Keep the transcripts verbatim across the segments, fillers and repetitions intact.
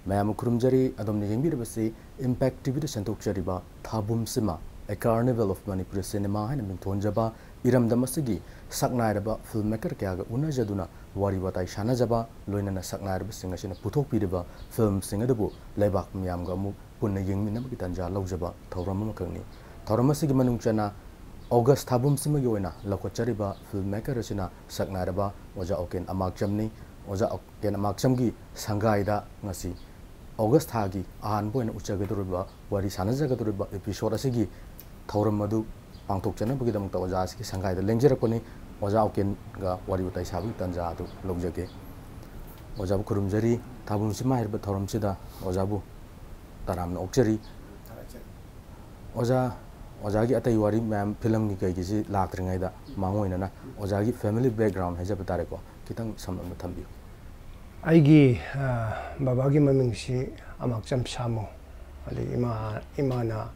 ꯃꯌꯥꯝ ꯈꯨꯔꯨꯝꯖꯔꯤ꯫ ꯑꯗꯣꯝꯅ ꯌꯦꯡꯕꯤꯔꯤꯕꯁꯤ Impact ꯇꯤꯚꯤꯗ ꯁꯟꯗꯣꯛꯆꯔꯤꯕ ꯊꯥꯕꯨꯝꯁꯤꯃ, A Carnival of Manipuri Cinema ꯍꯥꯏꯅ ꯃꯤꯡꯊꯣꯟꯖꯕ ꯏꯔꯝꯗꯝ ꯑꯁꯤꯒꯤ ꯁꯛꯅꯥꯏꯔꯕ ꯐꯤꯜꯝ ꯃꯦꯀꯔ ꯀꯌꯥꯒ ꯎꯅꯖꯗꯨꯅ ꯋꯥꯔꯤ ꯋꯥꯇꯥꯏ ꯁꯥꯟꯅꯖꯕ, ꯂꯣꯏꯅꯅ ꯁꯛꯅꯥꯏꯔꯕꯁꯤꯡ ꯑꯁꯤꯅ ꯄꯨꯊꯣꯛꯄꯤꯔꯤꯕ ꯐꯤꯜꯝꯁꯤꯡ ꯑꯗꯨꯕꯨ ꯂꯩꯕꯥꯛ ꯃꯤꯌꯥꯝꯒ ꯑꯃꯨꯛ ꯄꯨꯟꯅ ꯌꯦꯡꯃꯤꯟꯅꯕꯒꯤ ꯇꯥꯟꯖꯥ ꯂꯧꯖꯕ ꯊꯧꯔꯝ ꯑꯃꯈꯛꯅꯤ꯫ ꯊꯧꯔꯝ ꯑꯁꯤꯒꯤ ꯃꯅꯨꯡ ꯆꯟꯅ ꯑꯣꯒꯁ ꯊꯥꯕꯨꯝꯁꯤꯃꯒꯤ ꯑꯣꯏꯅ ꯂꯧꯈꯠꯆꯔꯤꯕ ꯐꯤꯜꯝ ꯃꯦꯀꯔ ꯑꯁꯤꯅ ꯁꯛꯅꯥꯏꯔꯕ ꯑꯣꯖꯥ ꯑꯣꯀꯦꯟ ꯑꯃꯥꯛꯆꯝꯅꯤ꯫ ꯑꯣꯖꯥ ꯑꯣꯀꯦꯟ ꯑꯃꯥꯛꯆꯝꯒꯤ ꯁꯪꯒꯥꯏꯗ ꯉꯁꯤ ꯑꯣꯒꯁ ꯊꯥꯒꯤ ꯑꯍꯥꯟꯕ ꯑꯣꯏꯅ ꯎꯠꯆꯒꯗꯧꯔꯤꯕ, ꯋꯥꯔꯤ ꯁꯥꯟꯅꯖꯒꯗꯧꯔꯤꯕ ꯏꯄꯤꯁꯣꯗ ꯑꯁꯤꯒꯤ ꯊꯧꯔꯝ ꯑꯗꯨ ꯄꯥꯡꯊꯣꯛꯆꯅꯕꯒꯤꯗꯃꯛꯇ ꯑꯣꯖꯥ ꯑꯁꯤꯒꯤ ꯁꯪꯒꯥꯏꯗ ꯂꯦꯡꯖꯔꯛꯄꯅꯤ꯫ ꯑꯣꯖꯥ ꯑꯣꯀꯦꯟꯒ ꯋꯥꯔꯤ ꯋꯥꯇꯥꯏ ꯁꯥꯕꯒꯤ ꯇꯥꯟꯖꯥ ꯑꯗꯨ ꯂꯧꯖꯒꯦ꯫ ꯑꯣꯖꯥꯕꯨ ꯈꯨꯔꯨꯝꯖꯔꯤ꯫ ꯊꯥꯕꯨꯝꯁꯤꯃ ꯍꯥꯏꯔꯤꯕ ꯊꯧꯔꯝꯁꯤꯗ ꯑꯣꯖꯥꯕꯨ ꯇꯔꯥꯝꯅ ꯑꯣꯛꯆꯔꯤ꯫ ꯑꯣꯖꯥ, ꯑꯣꯖꯥꯒꯤ ꯑꯇꯩ ꯋꯥꯔꯤ ꯃꯌꯥꯝ, ꯐꯤꯂꯝꯒꯤ ꯀꯩꯒꯤꯁꯤ ꯂꯥꯛꯇ꯭ꯔꯤꯉꯩꯗ ꯃꯥꯡꯑꯣꯏꯅꯅ ꯑꯣꯖꯥꯒꯤ ꯐꯦꯃꯤꯂꯤ ꯕꯦꯛꯒ꯭ꯔꯥꯎꯟ ꯍꯥꯏꯖꯕ ꯇꯥꯔꯦꯀꯣ, ꯈꯤꯇꯪ ꯁꯝꯂꯞꯅ ꯊꯝꯕꯤꯌꯨ꯫ ꯑꯩꯒꯤ, ꯑ, ꯕꯕꯥꯒꯤ ꯃꯃꯤꯡꯁꯤ ꯑꯃꯥꯛꯆꯝ ꯁꯥꯃꯨ, ꯑꯗꯒꯤ ꯏꯃꯥ, ꯏꯃꯥꯅ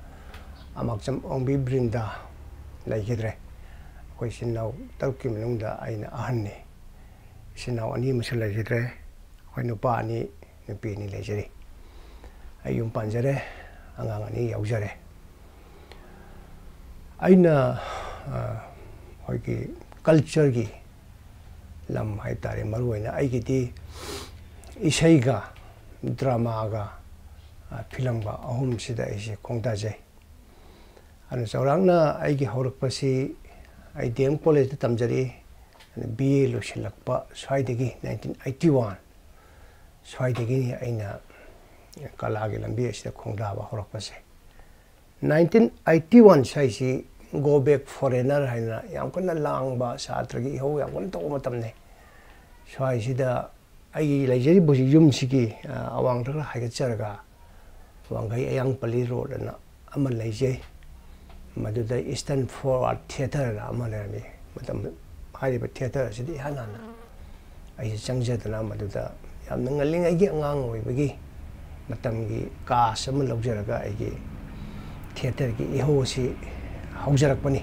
ꯑꯃꯥꯛꯆꯝ ꯑꯣꯡꯕꯤ ꯕ꯭ꯔꯤꯟꯗꯥ ꯂꯩꯈꯤꯗ꯭ꯔꯦ꯫ ꯑꯩꯈꯣꯏ ꯏꯆꯤꯟ ꯏꯅꯥꯎ ꯇꯔꯨꯛꯀꯤ ꯃꯅꯨꯡꯗ ꯑꯩꯅ ꯑꯍꯟꯅꯤ꯫ ꯏꯆꯤꯟ ꯏꯅꯥꯎ ꯑꯅꯤ ꯑꯃꯁꯨ ꯂꯩꯈꯤꯗ꯭ꯔꯦ꯫ ꯑꯩꯈꯣꯏ ꯅꯨꯄꯥ ꯑꯅꯤ, ꯅꯨꯄꯤ ꯑꯅꯤ ꯂꯩꯖꯔꯤ꯫ ꯑꯩ ꯌꯨꯝ ꯄꯥꯟꯖꯔꯦ, ꯑꯉꯥꯡ ꯑꯅꯤ ꯌꯥꯎꯖꯔꯦ꯫ ꯑꯩꯅ, ꯑ, ꯑꯩꯈꯣꯏꯒꯤ ꯀꯜꯆꯔꯒꯤ ꯂꯝ ꯍꯥꯏ ꯇꯥꯔꯦ, ꯃꯔꯨꯑꯣꯏꯅ ꯑꯩꯒꯤꯗꯤ ꯏꯁꯩꯒ, ꯗ꯭ꯔꯃꯥꯒ, ꯑ, ꯐꯤꯂꯝꯒ ꯑꯍꯨꯝꯁꯤꯗ ꯑꯩꯁꯦ ꯈꯣꯡꯗꯥꯖꯩ꯫ ꯑꯗꯨꯅ ꯆꯥꯎꯔꯥꯛꯅ ꯑꯩꯒꯤ ꯍꯧꯔꯛꯄꯁꯤ ꯑꯩ ꯗꯤ ꯑꯦꯝ ꯀꯣꯂꯦꯖꯇ ꯇꯝꯖꯔꯛꯏ꯫ ꯑꯗꯨꯅ ꯕꯤ ꯑꯦ ꯂꯣꯏꯁꯤꯜꯂꯛꯄ ꯁ꯭ꯋꯥꯏꯗꯒꯤ, ꯅꯥꯏꯟꯇꯤꯟ ꯑꯩꯠꯇꯤ ꯋꯥꯟ ꯁ꯭ꯋꯥꯏꯗꯒꯤꯅꯤ ꯑꯩꯅ ꯀꯂꯥꯒꯤ ꯂꯝꯕꯤ ꯑꯁꯤꯗ ꯈꯣꯡꯗꯥꯕ ꯍꯧꯔꯛꯄꯁꯦ꯫ ꯅꯥꯏꯟꯇꯤꯟ ꯑꯩꯠꯇꯤ ꯋꯥꯟ ꯁ꯭ꯋꯥꯏꯁꯤ go back foreigner ꯍꯥꯏꯅ ꯌꯥꯝ ꯀꯟꯅ ꯂꯥꯡꯕ, ꯁꯥꯇ꯭ꯔꯒꯤ ꯏꯍꯧ ꯌꯥꯝ ꯀꯟꯅ ꯇꯧꯕ ꯃꯇꯝꯅꯤ꯫ ꯁ꯭ꯋꯥꯏꯁꯤꯗ ꯑꯩꯒꯤ ꯂꯩꯖꯔꯤꯕ ꯍꯧꯖꯤꯛ ꯌꯨꯝꯁꯤꯒꯤ, ꯑ, ꯑꯋꯥꯡꯗ ꯈꯔ ꯍꯥꯏꯒꯠꯆꯔꯒ ꯋꯥꯡꯈꯩ ꯑꯌꯥꯡꯄꯜꯂꯤ ꯔꯣꯗ ꯑꯅ ꯑꯃ ꯂꯩꯖꯩ꯫ ꯃꯗꯨꯗ Eastern Forward Theatre ꯑꯅ ꯑꯃ ꯂꯩꯔꯝꯃꯤ꯫ ꯃꯇꯝ ꯍꯥꯏꯔꯤꯕ ꯊꯤꯌꯦꯇꯔ ꯑꯁꯤꯗ ꯏꯍꯥꯟ ꯍꯥꯟꯅ ꯑꯩꯁꯦ ꯆꯪꯖꯗꯅ, ꯃꯗꯨꯗ ꯌꯥꯝꯅ ꯉꯜꯂꯤꯉꯩꯒꯤ ꯑꯉꯥꯡ ꯑꯣꯏꯕꯒꯤ ꯃꯇꯝꯒꯤ ꯀꯥꯁ ꯑꯃ ꯂꯧꯖꯔꯒ ꯑꯩꯒꯤ ꯊꯤꯌꯦꯇꯔꯒꯤ ꯏꯍꯧ ꯑꯁꯤ ꯍꯧꯖꯔꯛꯄꯅꯤ꯫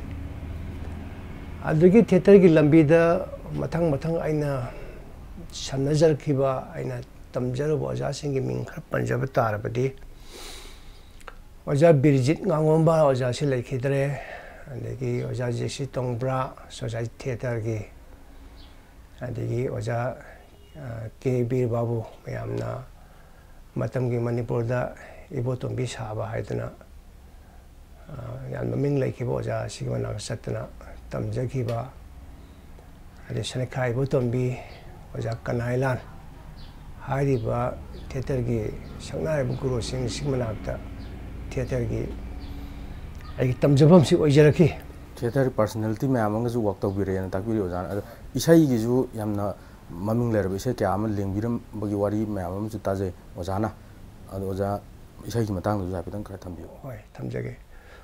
ꯑꯗꯨꯗꯒꯤ ꯊꯤꯌꯦꯇꯔꯒꯤ ꯂꯝꯕꯤꯗ ꯃꯊꯪ ꯃꯊꯪ ꯑꯩꯅ ꯁꯝꯅꯖꯔꯛꯈꯤꯕ, ꯑꯩꯅ ꯇꯝꯖꯔꯨꯕ ꯑꯣꯖꯥꯁꯤꯡꯒꯤ ꯃꯤꯡ ꯈꯔ ꯄꯟꯖꯕ ꯇꯥꯔꯕꯗꯤ, ꯑꯣꯖꯥ ꯕꯤꯔꯖꯤꯠ ꯉꯥꯉꯣꯝꯕ ꯑꯣꯖꯥꯁꯤ ꯂꯩꯈꯤꯗ꯭ꯔꯦ, ꯑꯗꯒꯤ ꯑꯣꯖꯥ ꯖꯦ ꯁꯤ ꯇꯣꯡꯕ꯭ꯔꯥ, ꯁꯣꯁꯥꯏꯇꯤ ꯊꯤꯌꯦꯇꯔꯒꯤ, ꯑꯗꯒꯤ ꯑꯣꯖꯥ, ꯑ, ꯀꯦ ꯕꯤꯔ ꯕꯥꯕꯨ, ꯃꯌꯥꯝꯅ ꯃꯇꯝꯒꯤ ꯃꯅꯤꯄꯨꯔꯗ ꯏꯕꯣꯇꯣꯝꯕꯤ ꯁꯥꯕ ꯍꯥꯏꯗꯅ, ꯑ, ꯌꯥꯝ ꯃꯃꯤꯡ ꯂꯩꯈꯤꯕ ꯑꯣꯖꯥ ꯑꯁꯤꯒꯤ ꯃꯅꯥꯛꯇ ꯆꯠꯇꯅ ꯇꯝꯖꯈꯤꯕ, ꯑꯗꯩ ꯁꯅꯤꯈꯥ ꯏꯕꯣꯇꯣꯝꯕꯤ, ꯑꯣꯖꯥ ꯀꯅꯥꯏꯂꯥꯜ ꯍꯥꯏꯔꯤꯕ ꯊꯤꯌꯦꯇꯔꯒꯤ ꯁꯛꯅꯥꯏꯔꯕ ꯒꯨꯔꯨꯁꯤꯡ ꯑꯁꯤꯒꯤ ꯃꯅꯥꯛꯇ ꯊꯤꯌꯦꯇꯔꯒꯤ ꯑꯩꯒꯤ ꯇꯝꯖꯐꯝꯁꯤ ꯑꯣꯏꯖꯔꯛꯈꯤ꯫ ꯊꯤꯌꯦꯇꯔ ꯄꯥꯔꯁꯣꯅꯦꯂꯤꯇꯤ ꯃꯌꯥꯝ ꯑꯃꯒꯁꯨ ꯋꯥꯛ ꯇꯧꯕꯤꯔꯛꯑꯦꯅ ꯇꯥꯛꯄꯤꯔꯤ ꯑꯣꯖꯥꯅ꯫ ꯑꯗꯣ ꯏꯁꯩꯒꯤꯁꯨ ꯌꯥꯝꯅ ꯃꯃꯤꯡ ꯂꯩꯔꯕ ꯏꯁꯩ ꯀꯌꯥ ꯑꯃ ꯂꯦꯡꯕꯤꯔꯝꯕꯒꯤ ꯋꯥꯔꯤ ꯃꯌꯥꯝ ꯑꯃꯁꯨ ꯇꯥꯖꯩ ꯑꯣꯖꯥꯅ꯫ ꯑꯗꯣ ꯑꯣꯖꯥ, ꯏꯁꯩꯒꯤ ꯃꯇꯥꯡꯗꯁꯨ ꯍꯥꯏꯐꯦꯠꯇꯪ ꯈꯔ ꯊꯝꯕꯤꯌꯨ꯫ ꯍꯣꯏ, ꯊꯝꯖꯒꯦ꯫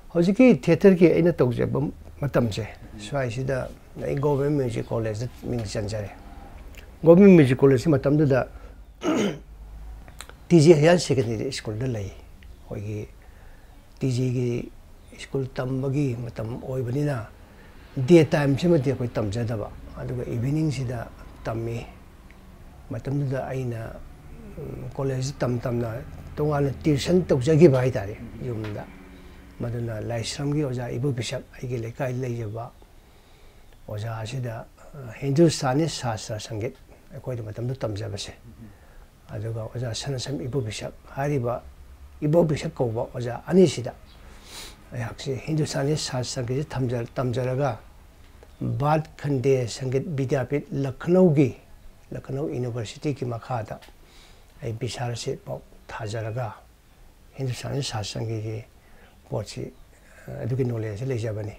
ꯍꯧꯖꯤꯛꯀꯤ ꯊꯤꯌꯦꯇꯔꯒꯤ ꯑꯩꯅ ꯇꯧꯖꯕ ꯃꯇꯝꯁꯦ, ꯁ꯭ꯋꯥꯏꯁꯤꯗ ꯑꯩ ꯒꯣꯚꯔꯃꯦꯟ ꯃ꯭ꯌꯨꯖꯤꯛ ꯀꯣꯂꯦꯖꯇ ꯃꯤꯡ ꯆꯟꯖꯔꯦ꯫ ꯒꯣꯚꯔꯃꯦꯟ ꯃ꯭ꯌꯨꯖꯤꯛ ꯀꯣꯂꯦꯖꯀꯤ ꯃꯇꯝꯗꯨꯗ ꯇꯤ ꯖꯤ ꯍꯥꯌꯔ ꯁꯦꯀꯦꯟꯗꯔꯤ ꯁ꯭ꯀꯨꯜꯗ ꯂꯩ꯫ ꯑꯩꯈꯣꯏꯒꯤ ꯇꯤ ꯖꯤꯒꯤ ꯁ꯭ꯀꯨꯜ ꯇꯝꯕꯒꯤ ꯃꯇꯝ ꯑꯣꯏꯕꯅꯤꯅ, ꯗꯦ ꯇꯥꯏꯝꯁꯤꯃꯗꯤ ꯑꯩꯈꯣꯏ ꯇꯝꯖꯗꯕ, ꯑꯗꯨꯒ ꯏꯚꯤꯅꯤꯡꯁꯤꯗ ꯇꯝꯃꯤ꯫ ꯃꯇꯝꯗꯨꯗ ꯑꯩꯅ, ꯎꯝ, ꯀꯣꯂꯦꯖ ꯇꯝ ꯇꯝꯅ ꯇꯣꯉꯥꯟꯅ ꯇ꯭ꯌꯨꯁꯟ ꯇꯧꯖꯈꯤꯕ ꯍꯥꯏ ꯇꯥꯔꯦ ꯌꯨꯝꯗ꯫ ꯃꯗꯨꯅ ꯂꯥꯏꯁ꯭ꯔꯝꯒꯤ ꯑꯣꯖꯥ ꯏꯕꯣ ꯕꯤꯁꯞ, ꯑꯩꯒꯤ ꯂꯩꯀꯥꯏꯗ ꯂꯩꯖꯕ ꯑꯣꯖꯥ ꯑꯁꯤꯗ, ꯑ, ꯍꯤꯟꯗꯨꯁꯇꯥꯅꯤ ꯁꯥꯁꯇ꯭ꯔ ꯁꯪꯒꯤꯠ ꯑꯩꯈꯣꯏꯗ ꯃꯇꯝꯗꯨ ꯇꯝꯖꯕꯁꯦ, ꯑꯗꯨꯒ ꯑꯣꯖꯥ ꯁꯅꯥꯁꯝ ꯏꯕꯣ ꯕꯤꯁꯞ ꯍꯥꯏꯔꯤꯕ ꯏꯕꯣ ꯕꯤꯁꯞ ꯀꯧꯕ ꯑꯣꯖꯥ ꯑꯅꯤꯁꯤꯗ ꯑꯩꯍꯥꯛꯁꯦ ꯍꯤꯟꯗꯨꯁꯇꯥꯅꯤ ꯁꯥꯁꯇ꯭ꯔ ꯁꯪꯒꯤꯠꯁꯦ ꯊꯝꯖ-, ꯇꯝꯖꯔꯒ ꯚꯥꯠ ꯈꯟꯗꯦ ꯁꯪꯒꯤꯠ ꯕꯤꯗ꯭ꯌꯥꯄꯤꯊ ꯂꯈꯅꯧꯒꯤ, ꯂꯈꯅꯧ ꯌꯨꯅꯤꯚꯔꯁꯤꯇꯤꯒꯤ ꯃꯈꯥꯗ ꯑꯩ ꯕꯤꯁꯥꯔꯠꯁꯤ ꯄꯥꯎ ꯊꯥꯖꯔꯒ ꯍꯤꯟꯗꯨꯁꯇꯥꯅꯤ ꯁꯥꯁꯇ꯭ꯔ ꯁꯪꯒꯤꯠꯀꯤ ꯄꯣꯠꯁꯤ, ꯑ, ꯑꯗꯨꯒꯤ ꯅꯣꯂꯦꯖꯁꯤ ꯂꯩꯖꯕꯅꯤ꯫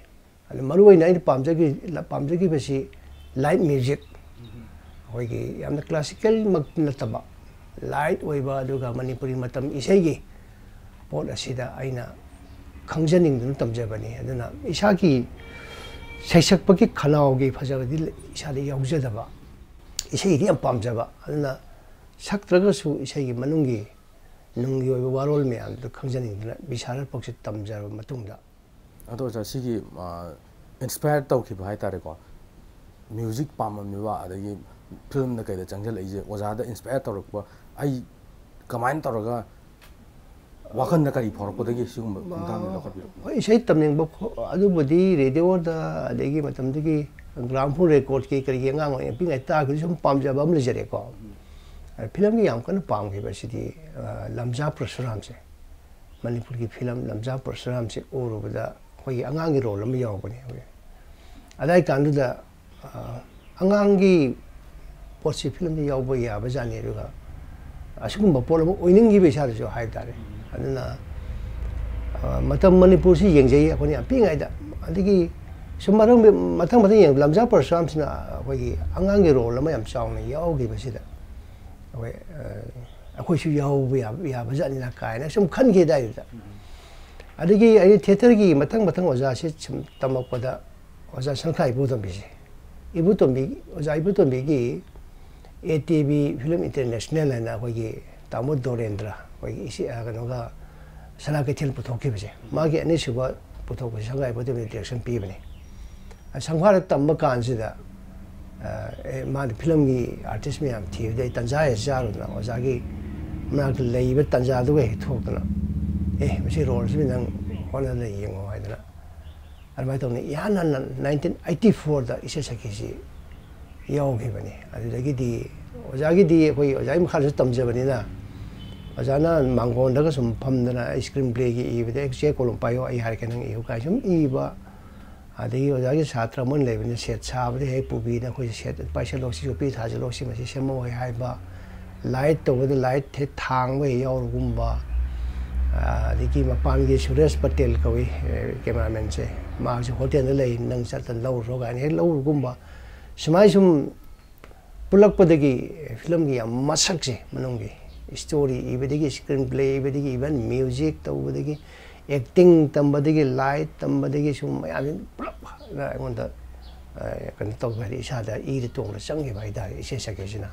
ꯑꯗꯨ ꯃꯔꯨꯑꯣꯏꯅ ꯑꯩꯅ ꯄꯥꯝꯖꯈꯤ-, ꯄꯥꯝꯖꯈꯤꯕꯁꯤ ꯂꯥꯏꯠ ꯃ꯭ꯌꯨꯖꯤꯛ, ꯑꯩꯈꯣꯏꯒꯤ ꯌꯥꯝꯅ ꯀ꯭ꯂꯥꯁꯤꯀꯦꯜꯃꯛ ꯅꯠꯇꯕ, ꯂꯥꯏꯠ ꯑꯣꯏꯕ, ꯑꯗꯨꯒ ꯃꯅꯤꯄꯨꯔꯤ ꯃꯇꯝ ꯏꯁꯩꯒꯤ ꯄꯣꯠ ꯑꯁꯤꯗ ꯑꯩꯅ ꯈꯪꯖꯅꯤꯡꯗꯨꯅ ꯇꯝꯖꯕꯅꯤ꯫ ꯑꯗꯨꯅ ꯏꯁꯥꯒꯤ ꯁꯩꯁꯛꯄꯒꯤ ꯈꯅꯥꯎꯒꯤ ꯐꯖꯕꯗꯤ ꯏꯁꯥꯗ ꯌꯥꯎꯖꯗꯕ, ꯏꯁꯩꯗꯤ ꯌꯥꯝ ꯄꯥꯝꯖꯕ, ꯑꯗꯨꯅ ꯁꯛꯇ꯭ꯔꯒꯁꯨ ꯏꯁꯩꯒꯤ ꯃꯅꯨꯡꯒꯤ ꯅꯨꯡꯒꯤ ꯑꯣꯏꯕ ꯋꯥꯔꯣꯜ ꯃꯌꯥꯝꯗꯨ ꯈꯪꯖꯅꯤꯡꯗꯨꯅ ꯕꯤꯁꯥꯔꯠ ꯐꯥꯎꯁꯤ ꯇꯝꯖꯔꯕ ꯃꯇꯨꯡꯗ꯫ ꯑꯗꯣ ꯑꯣꯖꯥ, ꯁꯤꯒꯤ, ꯑ, ꯏꯟꯁꯄꯥꯌꯔ ꯇꯧꯈꯤꯕ ꯍꯥꯏ ꯇꯥꯔꯦꯀꯣ, ꯃ꯭ꯌꯨꯖꯤꯛ ꯄꯥꯝꯃꯝꯃꯤꯕ, ꯑꯗꯒꯤ ꯐꯤꯂꯝꯗ ꯀꯩꯗ ꯆꯪꯁꯤꯜꯂꯛꯏꯁꯦ ꯑꯣꯖꯥꯗ ꯏꯟꯁꯄꯥꯌꯔ ꯇꯧꯔꯛꯄ, ꯑꯩ ꯀꯃꯥꯏꯅ ꯇꯧꯔꯒ ꯋꯥꯈꯜꯗ ꯀꯔꯤ ꯐꯥꯎꯔꯛꯄꯗꯒꯤ ꯁꯤꯒꯨꯝꯕ ꯈꯣꯡꯊꯥꯡꯁꯦ ꯂꯧꯈꯠꯄꯤꯔꯛꯄꯅꯣ? ꯍꯣꯏ, ꯏꯁꯩ ꯇꯝꯅꯤꯡꯕ ꯈꯣ- ꯑꯗꯨꯕꯨꯗꯤ ꯔꯦꯗꯤꯑꯣꯗ, ꯑꯗꯒꯤ ꯃꯇꯝꯗꯨꯒꯤ ꯒ꯭ꯔꯥꯝꯐꯣꯟ ꯔꯦꯀꯣꯔꯗꯀꯤ ꯀꯔꯤꯒꯤ ꯑꯉꯥꯡ ꯑꯣꯏꯔꯤꯉꯩ ꯄꯤꯛꯏꯉꯩ ꯇꯥꯈꯤꯕꯗꯨ ꯁꯨꯝ ꯄꯥꯝꯖꯕ ꯑꯃ ꯂꯩꯖꯔꯦꯀꯣ꯫ ꯑꯗ ꯐꯤꯂꯝꯒꯤ ꯌꯥꯝ ꯀꯟꯅ ꯄꯥꯝꯈꯤꯕꯁꯤꯗꯤ ꯑ, ꯂꯝꯖꯥ ꯄꯔꯁꯨꯔꯥꯝꯁꯦ, ꯃꯅꯤꯄꯨꯔꯒꯤ ꯐꯤꯂꯝ ꯂꯝꯖꯥ ꯄꯔꯁꯨꯔꯥꯝꯁꯦ ꯎꯔꯨꯕꯗ ꯑꯩꯈꯣꯏꯒꯤ ꯑꯉꯥꯡꯒꯤ ꯔꯣꯜ ꯑꯃ ꯌꯥꯎꯕꯅꯦ ꯑꯩꯈꯣꯏ꯫ ꯑꯗꯥꯏ ꯀꯥꯟꯗꯨꯗ ꯑ, ꯑꯉꯥꯡꯒꯤ ꯄꯣꯠꯁꯤ ꯐꯤꯂꯝꯗ ꯌꯥꯎꯕ ꯌꯥꯕꯖꯥꯠꯅꯤ, ꯑꯗꯨꯒ ꯑꯁꯤꯒꯨꯝꯕ ꯄꯣꯠ ꯑꯃ ꯑꯣꯏꯅꯤꯡꯈꯤꯕ ꯏꯁꯥꯗꯁꯨ ꯍꯥꯏꯕ ꯇꯥꯔꯦ꯫ ꯑꯗꯨꯅ ꯑ, ꯃꯇꯝ ꯃꯅꯤꯄꯨꯔꯁꯤ ꯌꯦꯡꯖꯩ ꯑꯩꯈꯣꯏꯅ ꯌꯥꯝ ꯄꯤꯛꯏꯉꯩꯗ꯫ ꯑꯗꯒꯤ ꯁꯨꯝ ꯃꯊꯪ ꯃꯊꯪ ꯃꯊꯪ ꯌꯦꯡ ꯂꯝꯖꯥ ꯄꯔꯁꯨꯔꯥꯝꯁꯤꯅ ꯑꯩꯈꯣꯏꯒꯤ ꯑꯉꯥꯡꯒꯤ ꯔꯣꯜ ꯑꯃ ꯌꯥꯝ ꯆꯥꯎꯅ ꯌꯥꯎꯈꯤꯕꯁꯤꯗ ꯑꯩꯈꯣꯏ ꯑ, ꯑꯩꯈꯣꯏꯁꯨ ꯌꯥꯎꯕ ꯌꯥꯕ ꯌꯥꯕꯖꯥꯠꯅꯤꯅ ꯀꯥꯏꯅ ꯁꯨꯝ ꯈꯟꯈꯤ ꯑꯗꯥꯏꯗꯨꯗ꯫ ꯑꯗꯒꯤ ꯑꯩ ꯊꯤꯌꯦꯇꯔꯒꯤ ꯃꯊꯪ ꯃꯊꯪ ꯑꯣꯖꯥꯁꯤ ꯁꯨꯝ ꯇꯝꯃꯛꯄꯗ ꯑꯣꯖꯥ ꯁꯪꯈꯥ ꯏꯕꯣꯇꯣꯝꯕꯤꯁꯦ, ꯏꯕꯣꯇꯣꯝꯕꯤ, ꯑꯣꯖꯥ ꯏꯕꯣꯇꯣꯝꯕꯤꯒꯤ A T V film international ꯍꯥꯏꯅ ꯑꯩꯈꯣꯏꯒꯤ ꯇꯥꯃꯣ ꯗꯣꯔꯦꯟꯗ꯭ꯔ, ꯑꯩꯈꯣꯏꯒꯤ ꯏꯆꯦ, ꯑ, ꯀꯩꯅꯣꯒ ꯁꯅꯥ ꯀꯩꯊꯦꯜ ꯄꯨꯊꯣꯛꯈꯤꯕꯁꯦ, ꯃꯥꯒꯤ ꯑꯅꯤꯁꯨꯕ ꯄꯨꯊꯣꯛꯄꯁꯦ ꯁꯪꯈꯥ ꯏꯕꯣꯇꯣꯝꯕꯤꯅ ꯗꯤꯔꯦꯛꯁꯟ ꯄꯤꯕꯅꯦ꯫ ꯑ, ꯁꯪꯈꯥꯗ ꯇꯝꯕ ꯀꯥꯟꯁꯤꯗ ꯑ, ꯑꯦ, ꯃꯥꯅ ꯐꯤꯂꯝꯒꯤ ꯑꯥꯔꯇꯤꯁ ꯃꯌꯥꯝ ꯊꯤꯕꯗ ꯑꯩ ꯇꯟꯖꯥ ꯍꯦꯛ ꯆꯥꯔꯨꯗꯅ ꯑꯣꯖꯥꯒꯤ ꯃꯅꯥꯛꯇ ꯂꯩꯕ ꯇꯟꯖꯥꯗꯨꯒ ꯍꯦꯛ ꯊꯣꯛꯇꯅ, "ꯑꯦ, ꯃꯁꯤ ꯔꯣꯜꯁꯤꯗꯤ ꯅꯪ ꯍꯣꯠꯅꯗꯅ ꯌꯦꯡꯉꯣ" ꯍꯥꯏꯗꯅ ꯑꯗꯨꯃꯥꯏꯅ ꯇꯧꯅ ꯏꯍꯥꯟ ꯍꯥꯟꯅ ꯅꯥꯏꯟꯇꯤꯟ ꯑꯩꯠꯇꯤ ꯐꯣꯔꯗ ꯏꯁꯩ ꯁꯛꯈꯤꯁꯤ ꯌꯥꯎꯈꯤꯕꯅꯤ꯫ ꯑꯗꯨꯗꯒꯤꯗꯤ ꯑꯣꯖꯥꯒꯤꯗꯤ ꯑꯩꯈꯣꯏ ꯑꯣꯖꯥꯒꯤ ꯃꯈꯥꯗꯁꯨ ꯇꯝꯖꯕꯅꯤꯅ ꯑꯣꯖꯥꯅ ꯃꯥꯡꯒꯣꯟꯗꯒ ꯁꯨꯝ ꯐꯝꯗꯅ ꯑꯩ ꯁ꯭ꯀ꯭ꯔꯤꯟ ꯄ꯭ꯂꯦꯒꯤ ꯏꯕꯗ "ꯑꯩ ꯆꯦ ꯀꯣꯂꯣꯝ ꯄꯥꯏꯌꯣ, ꯑꯩ ꯍꯥꯏꯔꯛꯀꯦ, ꯅꯪ ꯏꯌꯨ" ꯀꯥꯏꯅ ꯁꯨꯝ ꯏꯕ꯫ ꯑꯗꯒꯤ ꯑꯣꯖꯥꯒꯤ ꯁꯥꯇ꯭ꯔ ꯑꯃ ꯂꯩꯕꯅꯤ, ꯁꯦꯠ ꯁꯥꯕꯗ ꯍꯦꯛ ꯄꯨꯕꯤꯗ ꯑꯩꯈꯣꯏꯁꯦ ꯁꯦꯠ ꯄꯥꯏꯁꯜꯂꯣ, ꯁꯤ ꯌꯣꯠꯄꯤ ꯊꯥꯖꯤꯜꯂꯣ, ꯁꯤ ꯃꯁꯤ ꯁꯦꯝꯃꯣ ꯍꯦꯛ ꯍꯥꯏꯕ꯫ ꯂꯥꯏꯠ ꯇꯧꯕꯗ ꯂꯥꯏꯠ ꯍꯦꯛ ꯊꯥꯡꯕ ꯍꯦꯛ ꯌꯥꯎꯔꯨꯒꯨꯝꯕ꯫ ꯑꯗꯒꯤ ꯃꯄꯥꯟꯒꯤ ꯁꯨꯔꯦꯁ ꯄꯇꯦꯜ ꯀꯧꯏ, ꯑꯦ, ꯀꯦꯃꯦꯔꯥꯃꯦꯟꯁꯦ, ꯃꯥꯁꯦ ꯍꯣꯇꯦꯜꯗ ꯂꯩ, ꯅꯪ ꯆꯠꯇꯅ ꯂꯧꯔꯨꯔꯣ ꯀꯥꯏꯅ ꯍꯦꯛ ꯂꯧꯔꯨꯒꯨꯝꯕ꯫ ꯁꯨꯃꯥꯏꯅ ꯁꯨꯝ ꯄꯨꯜꯂꯛꯄꯗꯒꯤ ꯐꯤꯂꯝꯒꯤ ꯌꯥꯝ ꯃꯁꯛꯁꯦ, ꯃꯅꯨꯡꯒꯤ ꯁ꯭ꯇꯣꯔꯤ ꯏꯕꯗꯒꯤ, ꯁ꯭ꯀ꯭ꯔꯤꯟ ꯄ꯭ꯂꯦ ꯏꯕꯗꯒꯤ, ꯏꯚꯟ ꯃ꯭ꯌꯨꯖꯤꯛ ꯇꯧꯕꯗꯒꯤ, ꯑꯦꯛꯇꯤꯡ ꯇꯝꯕꯗꯒꯤ, ꯂꯥꯏꯠ ꯇꯝꯕꯗꯒꯤ, ꯁꯨꯝ ꯃꯌꯥꯝꯁꯤ ꯄꯨꯂꯞ ꯑꯩꯉꯣꯟꯗ, ꯑ, ꯀꯩꯅꯣ ꯇꯧꯕ ꯍꯥꯏꯗꯤ ꯏꯁꯥꯗ ꯏꯗ ꯇꯣꯡꯅ ꯆꯪꯈꯤꯕ ꯍꯥꯏꯇꯥꯔꯦ ꯏꯁꯩ ꯁꯛꯀꯦꯁꯤꯅ꯫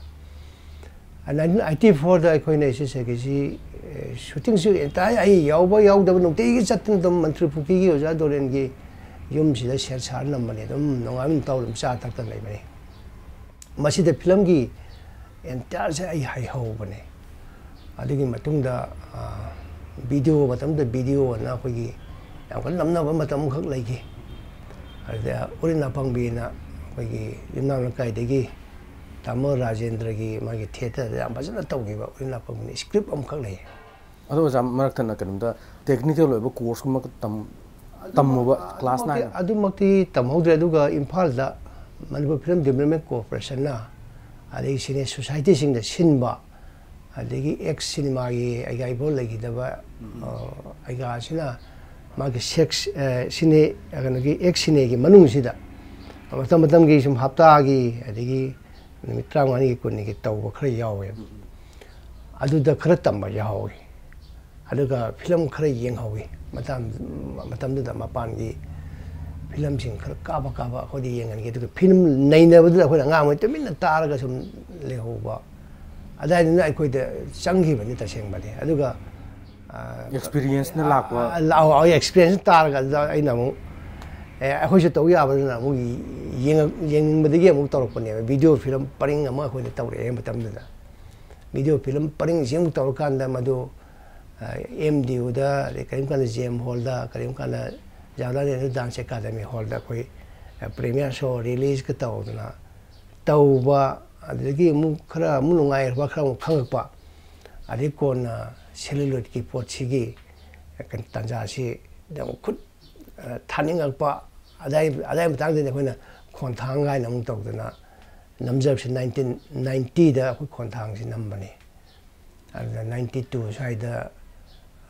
ꯅꯥꯏꯟꯇꯤꯟ ꯑꯩꯠꯇꯤ ꯐꯣꯔꯗ ꯑꯩꯈꯣꯏꯅ ꯏꯁꯩ ꯁꯛꯀꯦꯁꯤ, ꯑ, ꯁꯨꯇꯤꯡꯁꯨ ꯑꯦꯟꯇꯥꯏ ꯑꯩ ꯌꯥꯎꯕ ꯌꯥꯎꯗꯕ ꯅꯨꯡꯇꯤꯒꯤ ꯆꯠꯇꯅ ꯑꯗꯨꯝ ꯃꯟꯇ꯭ꯔꯤ ꯄꯨꯈ꯭ꯔꯤꯒꯤ ꯑꯣꯖꯥ ꯗꯣꯔꯦꯟꯒꯤ ꯌꯨꯝꯁꯤꯗ ꯁꯦꯠ ꯁꯥꯔ ꯅꯝꯕꯅꯤ꯫ ꯑꯗꯨꯝ ꯅꯣꯡꯉꯥꯟꯕ ꯅꯨꯃꯤꯠ ꯇꯥꯕ ꯑꯗꯨꯝ ꯆꯥ ꯊꯛꯇꯅ ꯂꯩꯕꯅꯤ꯫ ꯃꯁꯤꯗ ꯐꯤꯂꯝꯒꯤ ꯑꯦꯟꯇꯥꯌꯔꯁꯦ ꯑꯩ ꯍꯩꯍꯧꯕꯅꯦ꯫ ꯑꯗꯨꯒꯤ ꯃꯇꯨꯡꯗ ꯚꯤꯗꯤꯑꯣ, ꯃꯇꯝꯗ ꯚꯤꯗꯤꯑꯣ ꯑꯅ ꯑꯩꯈꯣꯏꯒꯤ ꯌꯥꯝ ꯀꯟꯅ ꯅꯝꯅꯕ ꯃꯇꯝ ꯑꯃꯈꯛ ꯂꯩꯈꯤ꯫ ꯑꯗꯨꯗ ꯎꯔꯤꯟ ꯑꯄꯪꯕꯤꯅ ꯑꯩꯈꯣꯏꯒꯤ ꯌꯨꯝꯅꯥꯝ ꯂꯩꯀꯥꯏꯗꯒꯤ ꯇꯥꯃꯣ ꯔꯥꯖꯦꯟꯗ꯭ꯔꯒꯤ ꯃꯥꯒꯤ ꯊꯤꯌꯦꯇꯔꯗ ꯌꯥꯝ ꯐꯖꯅ ꯇꯧꯈꯤꯕ ꯎꯔꯤꯟ ꯑꯄꯪꯕꯤꯅ ꯁ꯭ꯀ꯭ꯔꯤꯞ ꯑꯃꯈꯛ ꯂꯩ꯫ ꯑꯗꯣ ꯑꯣꯖꯥ, ꯃꯔꯛ ꯊꯠꯅ ꯀꯩꯅꯣꯝꯇ, ꯇꯦꯛꯅꯤꯀꯦꯜ ꯑꯣꯏꯕ ꯀꯣꯔꯁꯀꯨꯝꯕ ꯇꯝ ꯇꯝꯃꯨꯕ ꯀ꯭ꯂꯥꯁ ꯅꯥꯏꯟ? ꯑꯗꯨꯃꯛꯇꯤ ꯇꯝꯍꯧꯗ꯭ꯔꯦ꯫ ꯑꯗꯨꯒ ꯏꯝꯐꯥꯜꯗ ꯃꯅꯤꯄꯨꯔ ꯐꯤꯂꯝ ꯗꯤꯕꯂꯞꯃꯦꯟ ꯀꯣꯔꯄꯣꯔꯦꯁꯟꯅ ꯑꯗꯒꯤ ꯁꯤꯅꯦ ꯁꯣꯁꯥꯏꯇꯤꯁꯤꯡꯗ ꯁꯤꯟꯕ, ꯑꯗꯒꯤ ꯑꯦꯛꯁ ꯁꯤꯅꯦꯃꯥꯒꯤ ꯑꯩꯒꯥ ꯏꯕꯣ ꯂꯩꯈꯤꯗꯕ, ꯑ, ꯑꯩꯒꯥꯁꯤꯅ ꯃꯥꯒꯤ ꯁꯦꯛꯁ, ꯑ, ꯁꯤꯅꯦ, ꯀꯩꯅꯣꯒꯤ ꯑꯦꯛꯁ ꯁꯤꯅꯦꯒꯤ ꯃꯅꯨꯡꯁꯤꯗ ꯃꯇꯝ ꯃꯇꯝꯒꯤ ꯁꯨꯝ ꯍꯞꯇꯥꯒꯤ ꯑꯗꯒꯤ ꯅꯨꯃꯤꯠ ꯇꯔꯥꯃꯉꯥꯅꯤꯒꯤ ꯀꯨꯟꯅꯤꯒꯤ ꯇꯧꯕ ꯈꯔ ꯌꯥꯎꯋꯦꯕ꯫ ꯑꯗꯨꯗ ꯈꯔ ꯇꯝꯕ ꯌꯥꯎꯍꯧꯋꯤ꯫ ꯑꯗꯨꯒ ꯐꯤꯂꯝ ꯈꯔ ꯌꯦꯡꯍꯧꯋꯤ꯫ ꯃꯇꯝ, ꯃꯇꯝꯗꯨꯗ ꯃꯄꯥꯟꯒꯤ ꯐꯤꯂꯝꯁꯤꯡ ꯈꯔ ꯀꯥꯞꯄ ꯀꯥꯞꯄ ꯑꯩꯈꯣꯏꯗ ꯌꯦꯡꯍꯟꯈꯤ꯫ ꯑꯗꯨꯒ ꯐꯤꯂꯝ ꯅꯩꯅꯕꯗꯨꯗ ꯑꯩꯈꯣꯏꯅ ꯑꯉꯥꯡꯈꯩ ꯇꯨꯃꯤꯟꯅ ꯇꯥꯔꯒ ꯁꯨꯝ ꯂꯩꯍꯧꯕ꯫ ꯑꯗꯨꯋꯥꯏꯗꯨꯅ ꯑꯩꯈꯣꯏꯗ ꯆꯪꯈꯤꯕꯅꯤ ꯇꯁꯦꯡꯕꯅꯤ꯫ ꯑꯗꯨꯒ, ꯑ, ꯑꯦꯛꯁꯄꯤꯔꯤꯌꯦꯟꯁꯅ ꯂꯥꯛꯄ꯫ ꯑ, ꯂꯥꯛꯑꯣ, ꯑꯩ ꯑꯦꯛꯁꯄꯤꯔꯤꯌꯦꯟꯁ ꯇꯥꯔꯒ ꯑꯗꯨꯗ ꯑꯩꯅ ꯑꯃꯨꯛ, ꯑꯦ, ꯑꯩꯈꯣꯏꯁꯨ ꯇꯧ ꯌꯥꯕꯗꯨꯅ ꯑꯃꯨꯛ ꯌꯦꯡꯉ-, ꯌꯦꯡꯅꯤꯡꯕꯗꯒꯤ ꯑꯃꯨꯛ ꯇꯧꯔꯛꯄꯅꯦꯕ꯫ ꯚꯤꯗꯤꯑꯣ ꯐꯤꯂꯝ ꯄꯔꯤꯡ ꯑꯃ ꯑꯩꯈꯣꯏꯅ ꯇꯧꯔꯛꯑꯦ ꯃꯇꯝꯗꯨꯗ꯫ ꯚꯤꯗꯤꯑꯣ ꯐꯤꯂꯝ ꯄꯔꯤꯡꯁꯤ ꯑꯃꯨꯛ ꯇꯧꯔꯀꯥꯟꯗ ꯃꯗꯨ, ꯑ, ꯑꯦꯝ ꯗꯤ ꯌꯨꯗ, ꯑꯗꯩ ꯀꯔꯤꯒꯨꯝꯕ ꯀꯥꯟꯗ ꯖꯦ ꯑꯦꯝ ꯍꯣꯜꯗ, ꯀꯔꯤꯒꯨꯝꯕ ꯀꯥꯟꯗ ꯖꯋꯥꯍꯔꯂꯥꯜ ꯅꯦꯍꯔꯨ ꯗꯥꯟꯁ ꯑꯦꯀꯥꯗꯃꯤ ꯍꯣꯜꯗ ꯑꯩꯈꯣꯏ, ꯑ, ꯄ꯭ꯔꯤꯃꯤꯌꯔ ꯁꯣ ꯔꯤꯂꯤꯖꯀ ꯇꯧꯗꯅ ꯇꯧꯕ, ꯑꯗꯨꯗꯒꯤ ꯑꯃꯨꯛ ꯈꯔ ꯑꯃꯨꯛ ꯅꯨꯡꯉꯥꯏꯔꯛꯄ, ꯈꯔ ꯑꯃꯨꯛ ꯈꯪꯉꯛꯄ, ꯑꯗꯩ ꯀꯣꯟꯅ ꯁꯦꯂꯨꯂꯣꯏꯗꯀꯤ ꯄꯣꯠꯁꯤꯒꯤ ꯇꯥꯟꯖꯥꯁꯤ ꯑꯃꯨꯛ ꯈꯨꯠ, ꯑ, ꯊꯥꯅꯤꯡꯉꯛꯄ, ꯑꯗꯥꯏ, ꯑꯗꯥꯏ ꯃꯇꯥꯡꯗꯗꯤ ꯑꯩꯈꯣꯏꯅ ꯈꯣꯟꯊꯥꯡ ꯍꯥꯏꯅ ꯑꯃꯨꯛ ꯇꯧꯗꯅ ꯅꯝꯖꯕꯁꯤ ꯅꯥꯏꯟꯇꯤꯟ ꯅꯥꯏꯟꯇꯤꯗ ꯑꯩꯈꯣꯏ ꯈꯣꯟꯊꯥꯡꯁꯤ ꯅꯝꯕꯅꯤ꯫ ꯑꯗꯨꯗ ꯅꯥꯏꯟꯇꯤ ꯇꯨ ꯁ꯭ꯋꯥꯏꯗ,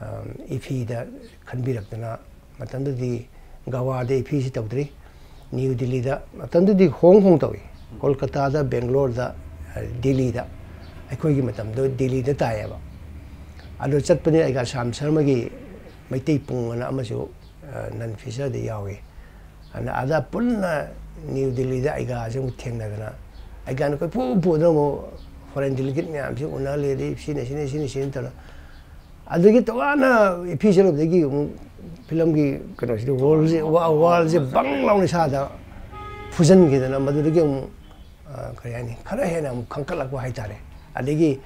ꯑꯝ, ꯏꯐꯤꯗ ꯈꯟꯕꯤꯔꯛꯇꯅ, ꯃꯇꯝꯗꯨꯗꯤ ꯒꯋꯥꯗ ꯏꯐꯤꯁꯤ ꯇꯧꯗ꯭ꯔꯤ, ꯅ꯭ꯌꯨ ꯗꯤꯜꯂꯤꯗ, ꯃꯇꯝꯗꯨꯗꯤ ꯍꯣꯡ ꯍꯣꯡ ꯇꯧꯏ, ꯀꯣꯜꯀꯇꯥꯗ, ꯕꯦꯡꯒ꯭ꯂꯣꯔꯗ, ꯑ, ꯗꯤꯜꯂꯤꯗ꯫ ꯑꯩꯈꯣꯏꯒꯤ ꯃꯇꯝꯗꯣ ꯗꯤꯜꯂꯤꯗ ꯇꯥꯏꯌꯦꯕ꯫ ꯑꯗꯨ ꯆꯠꯄꯅꯤ ꯑꯩꯒ ꯁ꯭ꯌꯥꯝ ꯁꯔꯃꯒꯤ ꯃꯩꯇꯩ ꯄꯨꯡ ꯑꯅ ꯑꯃꯁꯨ, ꯑ, ꯅꯟ ꯐꯤꯆꯔꯗ ꯌꯥꯎꯏ꯫ ꯑꯗ, ꯑꯗ ꯄꯨꯟꯅ ꯅ꯭ꯌꯨ ꯗꯤꯜꯂꯤꯗ ꯑꯩꯒꯥꯁꯦ ꯑꯃꯨꯛ ꯊꯦꯡꯅꯗꯅ, ꯑꯩꯒꯥꯅ ꯀꯣꯏꯄꯨ ꯄꯨꯗꯅ ꯑꯃꯨꯛ ꯐꯣꯔꯦꯟ ꯗꯤꯂꯤꯒꯦꯠ ꯃꯌꯥꯝꯁꯤ ꯎꯅꯍꯜꯂꯤ, ꯑꯗꯩ ꯁꯤꯅ, ꯁꯤꯅ, ꯁꯤꯅ, ꯁꯤꯅ ꯇꯧꯔ꯫ ꯑꯗꯒꯤ ꯇꯣꯉꯥꯟꯅ ꯏꯐꯤ ꯆꯠꯂꯨꯕꯗꯒꯤ ꯑꯃꯨꯛ ꯐꯤꯂꯝꯒꯤ ꯀꯩꯅꯣꯁꯤꯗ ꯋꯥꯔꯜꯁꯦ, ꯋꯥ-, ꯋꯥꯔꯜꯁꯦ ꯕꯪ ꯂꯥꯎꯅ ꯏꯁꯥꯗ ꯐꯨꯖꯟꯈꯤꯗꯅ, ꯃꯗꯨꯗꯒꯤ ꯑꯃꯨꯛ ꯑ, ꯀꯔꯤ ꯍꯥꯏꯅꯤ, ꯈꯔ ꯍꯦꯟꯅ ꯑꯃꯨꯛ ꯈꯪꯀꯠꯂꯛꯄ ꯍꯥꯏꯇꯥꯔꯦ꯫ ꯑꯗꯒꯤ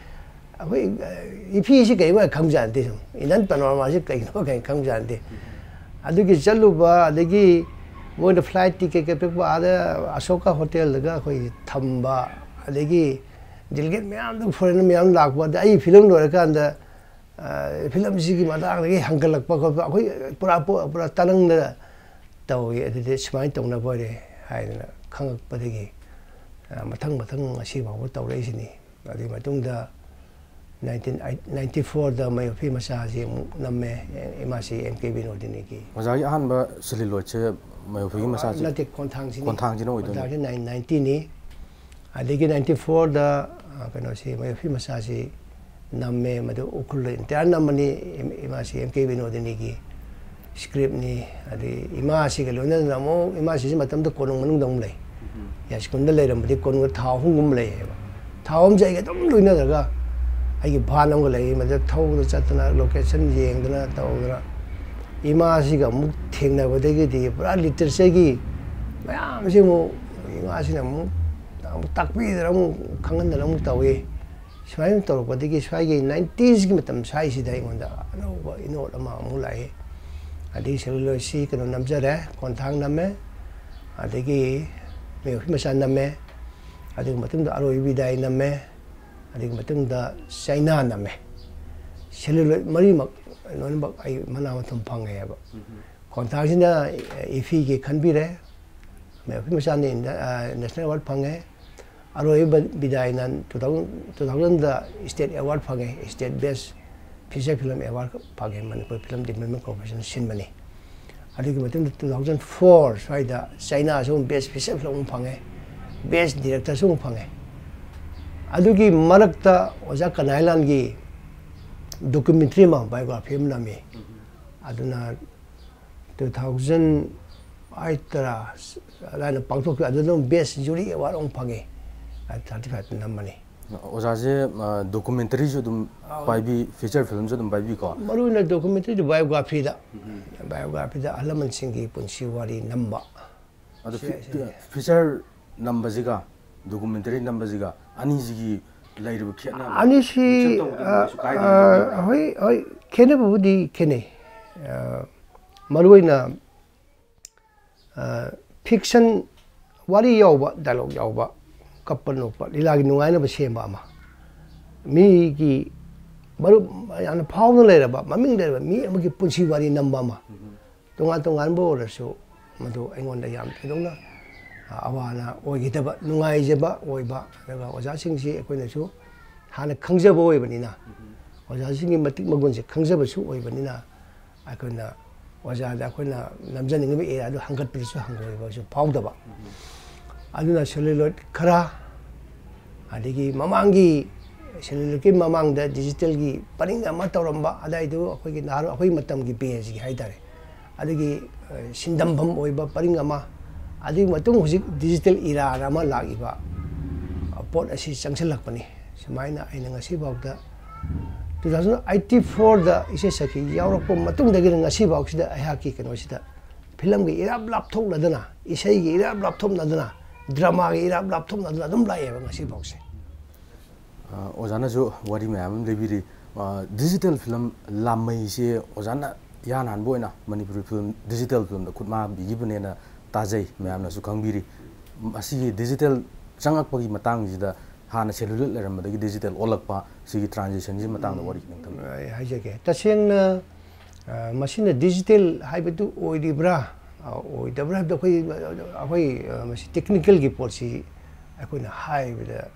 ꯑꯩꯈꯣꯏ, ꯑ, ꯏꯐꯤꯁꯤ ꯀꯩꯅꯣ ꯈꯪꯖꯥꯟꯗꯦ, ꯁꯨꯝ ꯏꯅꯟ ꯄꯅꯣꯔꯃꯥꯁꯤ ꯀꯩꯅꯣ ꯀꯩꯅꯣ ꯈꯪꯖꯥꯟꯗꯦ꯫ ꯑꯗꯨꯒꯤ ꯆꯠꯂꯨꯕ, ꯑꯗꯒꯤ ꯃꯣꯏꯅ ꯐ꯭ꯂꯥꯏꯠ ꯇꯤꯀꯦꯠ ꯀꯛꯄ, ꯑꯥꯗ ꯑꯁꯣꯀꯥ ꯍꯣꯇꯦꯜꯗꯒ ꯑꯩꯈꯣꯏ ꯊꯝꯕ, ꯑꯗꯒꯤ ꯗꯦꯂꯤꯒꯦꯠ ꯃꯌꯥꯝꯗꯨ, ꯐꯣꯔꯦꯟ ꯃꯌꯥꯝ ꯂꯥꯛꯄ, ꯑꯗ ꯑꯩ ꯐꯤꯂꯝ ꯂꯣꯏꯔꯀꯥꯟꯗ, ꯑ, ꯐꯤꯂꯝꯁꯤꯒꯤ ꯃꯇꯥꯡꯗꯒꯤ ꯍꯪꯒꯠꯂꯛꯄ ꯈꯣꯠꯄ, ꯑꯩꯈꯣꯏ ꯄꯨꯔꯥ ꯄꯨ-, ꯄꯨꯔꯥ ꯇꯥꯅꯤꯡꯗꯅ ꯇꯧꯏ꯫ ꯑꯗꯨꯗꯤ ꯁꯨꯃꯥꯏꯅ ꯇꯧꯅꯕ ꯑꯣꯏꯔꯦ ꯍꯥꯏꯗꯅ ꯈꯪꯉꯛꯄꯗꯒꯤ, ꯑ, ꯃꯊꯪ ꯃꯊꯪ ꯉꯁꯤ ꯐꯥꯎꯕ ꯇꯧꯔꯛꯏꯁꯤꯅꯤ꯫ ꯑꯗꯨꯒꯤ ꯃꯇꯨꯡꯗ ꯅꯥꯏꯟꯇꯤꯟ, ꯅꯥꯏꯟꯇꯤ ꯐꯣꯔꯗ ꯃꯌꯣꯐꯤ ꯃꯆꯥꯁꯤ ꯑꯃꯨꯛ ꯅꯝꯃꯦ, ꯏꯃꯥꯁꯤ ꯑꯦꯝ ꯀꯦ ꯕꯤꯅꯣꯗꯤꯅꯤꯒꯤ꯫ ꯑꯣꯖꯥꯒꯤ ꯑꯍꯥꯟꯕ ꯁꯦꯂꯨꯂꯣꯏꯗꯁꯦ ꯃꯌꯣꯐꯤꯒꯤ ꯃꯆꯥꯁꯤ? ꯅꯠꯇꯦ, ꯈꯣꯟꯊꯥꯡꯁꯤꯅꯤ꯫ ꯈꯣꯟꯊꯥꯡꯁꯤꯅ ꯑꯣꯏꯗꯣꯏꯅꯤ꯫ ꯈꯣꯟꯊꯥꯡꯁꯤ ꯅꯥꯏꯟ ꯅꯥꯏꯟꯇꯤꯅꯤ꯫ ꯑꯗꯒꯤ ꯅꯥꯏꯟꯇꯤ ꯐꯣꯔꯗ, ꯑ, ꯀꯩꯅꯣꯁꯤ, ꯃꯌꯣꯐꯤ ꯃꯆꯥꯁꯤ ꯅꯝꯃꯦ꯫ ꯃꯗꯨ ꯎꯈ꯭ꯔꯨꯜꯗ ꯏꯟꯇꯤꯌꯥꯔ ꯅꯝꯕꯅꯤ꯫ ꯏꯝ-, ꯏꯃꯥꯁꯤ ꯑꯦꯝ ꯀꯦ ꯕꯤꯅꯣꯗꯤꯅꯤꯒꯤ ꯁ꯭ꯀ꯭ꯔꯤꯞꯅꯤ꯫ ꯑꯗꯩ ꯏꯃꯥꯁꯤꯒ ꯂꯣꯏꯅꯅ ꯑꯃꯨꯛ, ꯏꯃꯥꯁꯤꯁꯨ ꯃꯇꯝꯗ ꯀꯣꯅꯨꯡ ꯃꯅꯨꯡꯗ ꯑꯃꯨꯛ ꯂꯩ꯫ ꯌꯥꯏꯁ꯭ꯀꯨꯜꯗ ꯂꯩꯔꯝꯕꯗꯤ ꯀꯣꯅꯨꯡꯗ ꯊꯥ ꯑꯍꯨꯝꯒꯨꯝꯕ ꯂꯩꯌꯦꯕ꯫ ꯊꯥ ꯑꯍꯨꯝꯁꯦ ꯑꯩꯒ ꯑꯗꯨꯝ ꯂꯣꯏꯅꯔꯒ ꯑꯩꯒꯤ ꯚꯥꯟ ꯑꯃꯒ ꯂꯩ, ꯃꯗꯨꯗ ꯊꯧꯗꯅ ꯆꯠꯇꯅ, ꯂꯣꯀꯦꯁꯟ ꯌꯦꯡꯗꯅ ꯇꯧꯗꯅ, ꯏꯃꯥꯁꯤꯒ ꯑꯃꯨꯛ ꯊꯦꯡꯅꯕꯗꯒꯤꯗꯤ ꯄꯨꯔꯥ ꯂꯤꯇꯔꯦꯆꯔꯒꯤ ꯃꯌꯥꯝꯁꯤ ꯑꯃꯨꯛ ꯏꯃꯥꯁꯤꯅ ꯑꯃꯨꯛ, ꯑꯃꯨꯛ ꯇꯥꯛꯄꯤꯗꯅ, ꯑꯃꯨꯛ ꯈꯪꯍꯟꯗꯅ ꯑꯃꯨꯛ ꯇꯧꯏ꯫ ꯁꯨꯃꯥꯏꯅ ꯇꯧꯔꯛꯄꯗꯒꯤ ꯁ꯭ꯋꯥꯏꯒꯤ ꯅꯥꯏꯟꯇꯤꯁꯀꯤ ꯃꯇꯝ ꯁ꯭ꯋꯥꯏꯁꯤꯗ ꯑꯩꯉꯣꯟꯗ ꯑꯅꯧꯕ ꯏꯅꯣꯠ ꯑꯃ ꯑꯃꯨꯛ ꯂꯥꯛꯏ꯫ ꯑꯗꯒꯤ ꯁꯦꯂꯨꯂꯣꯏꯗꯁꯤ ꯀꯩꯅꯣ ꯅꯝꯖꯔꯦ, ꯈꯣꯟꯊꯥꯡ ꯅꯝꯃꯦ, ꯑꯗꯒꯤ ꯃꯌꯣꯐꯤ ꯃꯆꯥ ꯅꯝꯃꯦ, ꯑꯗꯨꯒꯤ ꯃꯇꯨꯡꯗ ꯑꯔꯣꯏꯕ ꯕꯤꯗꯥꯏ ꯅꯝꯃꯦ, ꯑꯗꯨꯒꯤ ꯃꯇꯨꯡꯗ ꯆꯩꯅꯥ ꯅꯝꯃꯦ꯫ ꯁꯦꯂꯨꯂꯣꯏꯗ ꯃꯔꯤꯃꯛ ꯂꯣꯏꯅꯃꯛ ꯑꯩ ꯃꯅꯥ ꯃꯊꯨꯝ ꯐꯪꯉꯦꯕ꯫ ꯈꯣꯟꯊꯥꯡꯁꯤꯅ ꯏꯐꯤꯒꯤ ꯈꯟꯕꯤꯔꯦ, ꯃꯌꯣꯐꯤ ꯃꯆꯥꯅ ꯏꯟꯗ-, ꯑ, ꯅꯦꯁꯅꯦꯜ ꯑꯦꯋꯥꯔꯗ ꯐꯪꯉꯦ꯫ ꯑꯔꯣꯏꯕ ꯕꯤꯗꯥꯏꯅ ꯇꯨ ꯊꯥꯎꯖꯟ, ꯇꯨ ꯊꯥꯎꯖꯟꯗ ꯁ꯭ꯇꯦꯠ ꯑꯦꯋꯥꯔꯗ ꯐꯪꯉꯦ, state best feature film award ꯐꯪꯉꯦ, ꯃꯅꯤꯄꯨꯔ ꯐꯤꯂꯝ ꯗꯤꯕꯦꯂꯞꯃꯦꯟ ꯀꯣꯔꯄꯣꯔꯦꯁꯟ ꯁꯤꯟꯕꯅꯤ꯫ ꯑꯗꯨꯒꯤ ꯃꯇꯨꯡꯗ ꯇꯨ ꯊꯥꯎꯖꯟ ꯐꯣꯔ ꯁ꯭ꯋꯥꯏꯗ ꯆꯩꯅꯥꯁꯨ ꯑꯃꯨꯛ ꯕꯦꯁ ꯐꯤꯆꯔ ꯐꯤꯂꯝ ꯑꯃꯨꯛ ꯐꯪꯉꯦ, ꯕꯦꯁ ꯗꯤꯔꯦꯛꯇꯔꯁꯨ ꯑꯃꯨꯛ ꯐꯪꯉꯦ꯫ ꯑꯗꯨꯒꯤ ꯃꯔꯛꯇ ꯑꯣꯖꯥ ꯀꯅꯥꯏꯂꯥꯜꯒꯤ ꯗꯣꯀꯨꯃꯦꯟꯇꯔꯤ ꯑꯃ, ꯕꯥꯏꯑꯣꯒ꯭ꯔꯥꯐꯤ ꯑꯃ ꯅꯝꯃꯤ꯫ ꯑꯗꯨꯅ ꯇꯨ ꯊꯥꯎꯖꯟ ꯑꯩꯠ ꯇꯔꯥ ꯑꯗꯨꯃꯥꯏꯅ ꯄꯥꯡꯊꯣꯛꯈꯤ꯫ ꯑꯗꯨꯗ ꯑꯃꯨꯛ ꯕꯦꯁ ꯖꯨꯔꯤ ꯑꯦꯋꯥꯔꯗ ꯑꯃꯨꯛ ꯐꯪꯉꯤ, ꯊꯥꯔꯇꯤ ꯐꯥꯏꯚꯇ ꯅꯝꯕꯅꯤ꯫ ꯑꯣꯖꯥꯁꯦ, ꯑ, ꯗꯣꯀꯨꯃꯦꯟꯇꯔꯤꯁꯨ ꯑꯗꯨꯝ ꯑꯥꯎ꯫ ꯄꯥꯏꯕꯤ, ꯐꯤꯆꯔ ꯐꯤꯂꯝꯁꯨ ꯑꯗꯨꯝ ꯄꯥꯏꯕꯤꯀꯣ? ꯃꯔꯨ ꯑꯣꯏꯅ ꯗꯣꯀꯨꯃꯦꯟꯇꯔꯤꯗ, ꯕꯥꯏꯑꯣꯒ꯭ꯔꯥꯐꯤꯗ, ꯕꯥꯏꯑꯣꯒ꯭ꯔꯥꯐꯤꯗ ꯑꯍꯜ ꯂꯃꯟꯁꯤꯡꯒꯤ ꯄꯨꯟꯁꯤ ꯋꯥꯔꯤ ꯅꯝꯕ꯫ ꯑꯗꯣ ꯁꯤ, ꯐꯤ-, ꯁꯤ꯫ ꯐꯤꯆꯔ ꯅꯝꯕꯁꯤꯒ ꯗꯣꯀꯨꯃꯦꯟꯇꯔꯤ ꯅꯝꯕꯁꯤꯒ ꯑꯅꯤꯁꯤꯒꯤ ꯂꯩꯔꯤꯕ ꯈꯦꯠꯅꯕ? ꯑꯅꯤꯁꯤ Mix up ꯇꯧꯕꯗ ꯑ, ꯀꯩꯁꯨ ꯀꯥꯏꯗꯦ ꯑ, ꯍꯣꯏ ꯍꯣꯏ, ꯈꯦꯠꯅꯕꯕꯨꯗꯤ ꯈꯦꯠꯅꯩ꯫ ꯑ, ꯃꯔꯨꯑꯣꯏꯅ ꯐꯤꯛꯁꯟ, ꯋꯥꯔꯤ ꯌꯥꯎꯕ, ꯗꯥꯏꯂꯣꯛ ꯌꯥꯎꯕ, ꯀꯞꯄ ꯅꯣꯛꯄ, ꯂꯤꯂꯥꯒꯤ ꯅꯨꯡꯉꯥꯏꯅꯕ ꯁꯦꯝꯕ ꯑꯃ, ꯃꯤꯒꯤ ꯃꯔꯨꯞ, ꯌꯥꯝꯅ ꯐꯥꯎꯅ ꯂꯩꯔꯕ, ꯃꯃꯤꯡ ꯂꯩꯔꯕ ꯃꯤ ꯑꯃꯒꯤ ꯄꯨꯟꯁꯤ ꯋꯥꯔꯤ ꯅꯝꯕ ꯑꯃ, ꯇꯣꯉꯥꯟ ꯇꯣꯉꯥꯟꯕ ꯑꯣꯏꯔꯁꯨ, ꯃꯗꯨ ꯑꯩꯉꯣꯟꯗ ꯌꯥꯝ ꯊꯣꯏꯗꯣꯛꯅ, ꯑ, ꯑꯋꯥ ꯑꯅꯥ ꯑꯣꯏꯈꯤꯗꯕ, ꯅꯨꯡꯉꯥꯏꯖꯕ ꯑꯣꯏꯕ, ꯑꯗꯨꯒ ꯑꯣꯖꯥꯁꯤꯡꯁꯤ ꯑꯩꯈꯣꯏꯅꯁꯨ ꯍꯥꯟꯅ ꯈꯪꯖꯕ ꯑꯣꯏꯕꯅꯤꯅ, ꯑꯣꯖꯥꯁꯤꯡꯒꯤ ꯃꯇꯤꯛ ꯃꯒꯨꯟꯁꯦ ꯈꯪꯖꯕꯁꯨ ꯑꯣꯏꯕꯅꯤꯅ, ꯑꯩꯈꯣꯏꯅ ꯑꯣꯖꯥꯗ ꯑꯩꯈꯣꯏꯅ ꯅꯝꯖꯅꯤꯡꯉꯤꯕ ꯑꯦꯔꯤꯌꯥꯗꯨ ꯍꯪꯒꯠꯄꯗꯁꯨ ꯍꯪꯒꯣꯏꯕꯁꯨ ꯐꯥꯎꯗꯕ꯫ ꯑꯗꯨꯅ ꯁꯦꯂꯨꯂꯣꯏꯗ ꯈꯔ, ꯑꯗꯒꯤ ꯃꯃꯥꯡꯒꯤ, ꯁꯦꯂꯨꯂꯣꯏꯗꯀꯤ ꯃꯃꯥꯡꯗ ꯗꯤꯖꯤꯇꯦꯜꯒꯤ ꯄꯔꯤꯡ ꯑꯃ ꯇꯧꯔꯝꯕ, ꯑꯗꯥꯏꯗꯨ ꯑꯩꯈꯣꯏꯒꯤ ꯅꯍꯥꯔꯣꯜ, ꯑꯩꯈꯣꯏ ꯃꯇꯝꯒꯤ ꯄꯦꯖꯀꯤ ꯍꯥꯏꯇꯥꯔꯦ, ꯑꯗꯒꯤ, ꯑ, ꯁꯤꯟꯗꯝꯐꯝ ꯑꯣꯏꯕ ꯄꯔꯤꯡ ꯑꯃ, ꯑꯗꯨꯒꯤ ꯃꯇꯨꯡ ꯍꯧꯖꯤꯛ ꯗꯤꯖꯤꯇꯦꯜ ꯏꯔꯥ ꯑꯃ ꯂꯥꯛꯏꯕ, ꯑ, ꯄꯣꯠ ꯑꯁꯤ ꯆꯪꯁꯤꯜꯂꯛꯄꯅꯤ꯫ ꯁꯨꯃꯥꯏꯅ ꯑꯩꯅ ꯉꯁꯤꯐꯥꯎꯗ, two thousand eighty fourꯗ ꯏꯆꯦ ꯁꯈꯤ ꯌꯥꯎꯔꯛꯄ ꯃꯇꯨꯡꯗꯒꯤꯅ ꯉꯁꯤꯐꯥꯎꯁꯤꯗ ꯑꯩꯍꯥꯛꯀꯤ ꯀꯩꯅꯣꯁꯤꯗ ꯐꯤꯂꯝꯒꯤ ꯏꯔꯥꯞ ꯂꯥꯞꯊꯣꯛꯅꯗꯅ, ꯏꯁꯩꯒꯤ ꯏꯔꯥꯞ ꯂꯥꯞꯊꯣꯛꯅꯗꯅ, ꯗ꯭ꯔꯃꯥꯒꯤ ꯏꯔꯥꯞ ꯂꯥꯞꯊꯣꯛꯅꯗꯅ ꯑꯗꯨꯝ ꯂꯥꯛꯑꯦꯕ ꯉꯁꯤꯐꯥꯎꯁꯦ꯫ ꯑ, ꯑꯣꯖꯥꯅꯁꯨ ꯋꯥꯔꯤ ꯃꯌꯥꯝ ꯑꯃ ꯂꯤꯕꯤꯔꯤ꯫ ꯑ, ꯗꯤꯖꯤꯇꯦꯜ ꯐꯤꯂꯝ ꯂꯥꯝꯃꯩꯁꯦ ꯑꯣꯖꯥꯅ ꯏꯍꯥꯟ ꯍꯥꯟꯕ ꯑꯣꯏꯅ ꯃꯅꯤꯄꯨꯔꯤ ꯐꯤꯂꯝ, ꯗꯤꯖꯤꯇꯦꯜ ꯐꯤꯂꯝꯗ ꯈꯨꯠ ꯃꯥ ꯄꯤꯈꯤꯕꯅꯦꯅ ꯇꯥꯖꯩ, ꯃꯌꯥꯝꯅꯁꯨ ꯈꯪꯕꯤꯔꯤ꯫ ꯃꯁꯤꯒꯤ ꯗꯤꯖꯤꯇꯦꯜ ꯆꯪꯉꯛꯄꯒꯤ ꯃꯇꯥꯡꯁꯤꯗ, ꯍꯥꯟꯅ ꯁꯦꯂꯨꯂꯣꯏꯗ ꯂꯩꯔꯝꯕꯗꯒꯤ ꯗꯤꯖꯤꯇꯦꯜ ꯑꯣꯜꯂꯛꯄ, ꯁꯤꯒꯤ ꯇ꯭ꯔꯥꯟꯖꯤꯁꯟꯁꯤ ꯃꯇꯥꯡꯗ ꯋꯥꯔꯤ ꯈꯤꯇꯪ ꯊꯝꯕꯤꯌꯨ꯫ ꯑꯩ ꯍꯥꯏꯖꯒꯦ, ꯇꯁꯦꯡꯅ, ꯑ, ꯃꯁꯤꯅ ꯗꯤꯖꯤꯇꯦꯜ ꯍꯥꯏꯕꯗꯨ ꯑꯣꯏꯔꯤꯕ꯭ꯔꯥ, ꯑ, ꯑꯣꯏꯗꯕ꯭ꯔꯥ ꯍꯥꯏꯕꯗꯣ ꯑꯩꯈꯣꯏ, ꯑꯩꯈꯣꯏ, ꯑ, ꯃꯁꯤ ꯇꯦꯛꯅꯤꯀꯦꯜꯒꯤ ꯄꯣꯠꯁꯤ ꯑꯩꯈꯣꯏꯅ ꯍꯥꯏꯕꯗ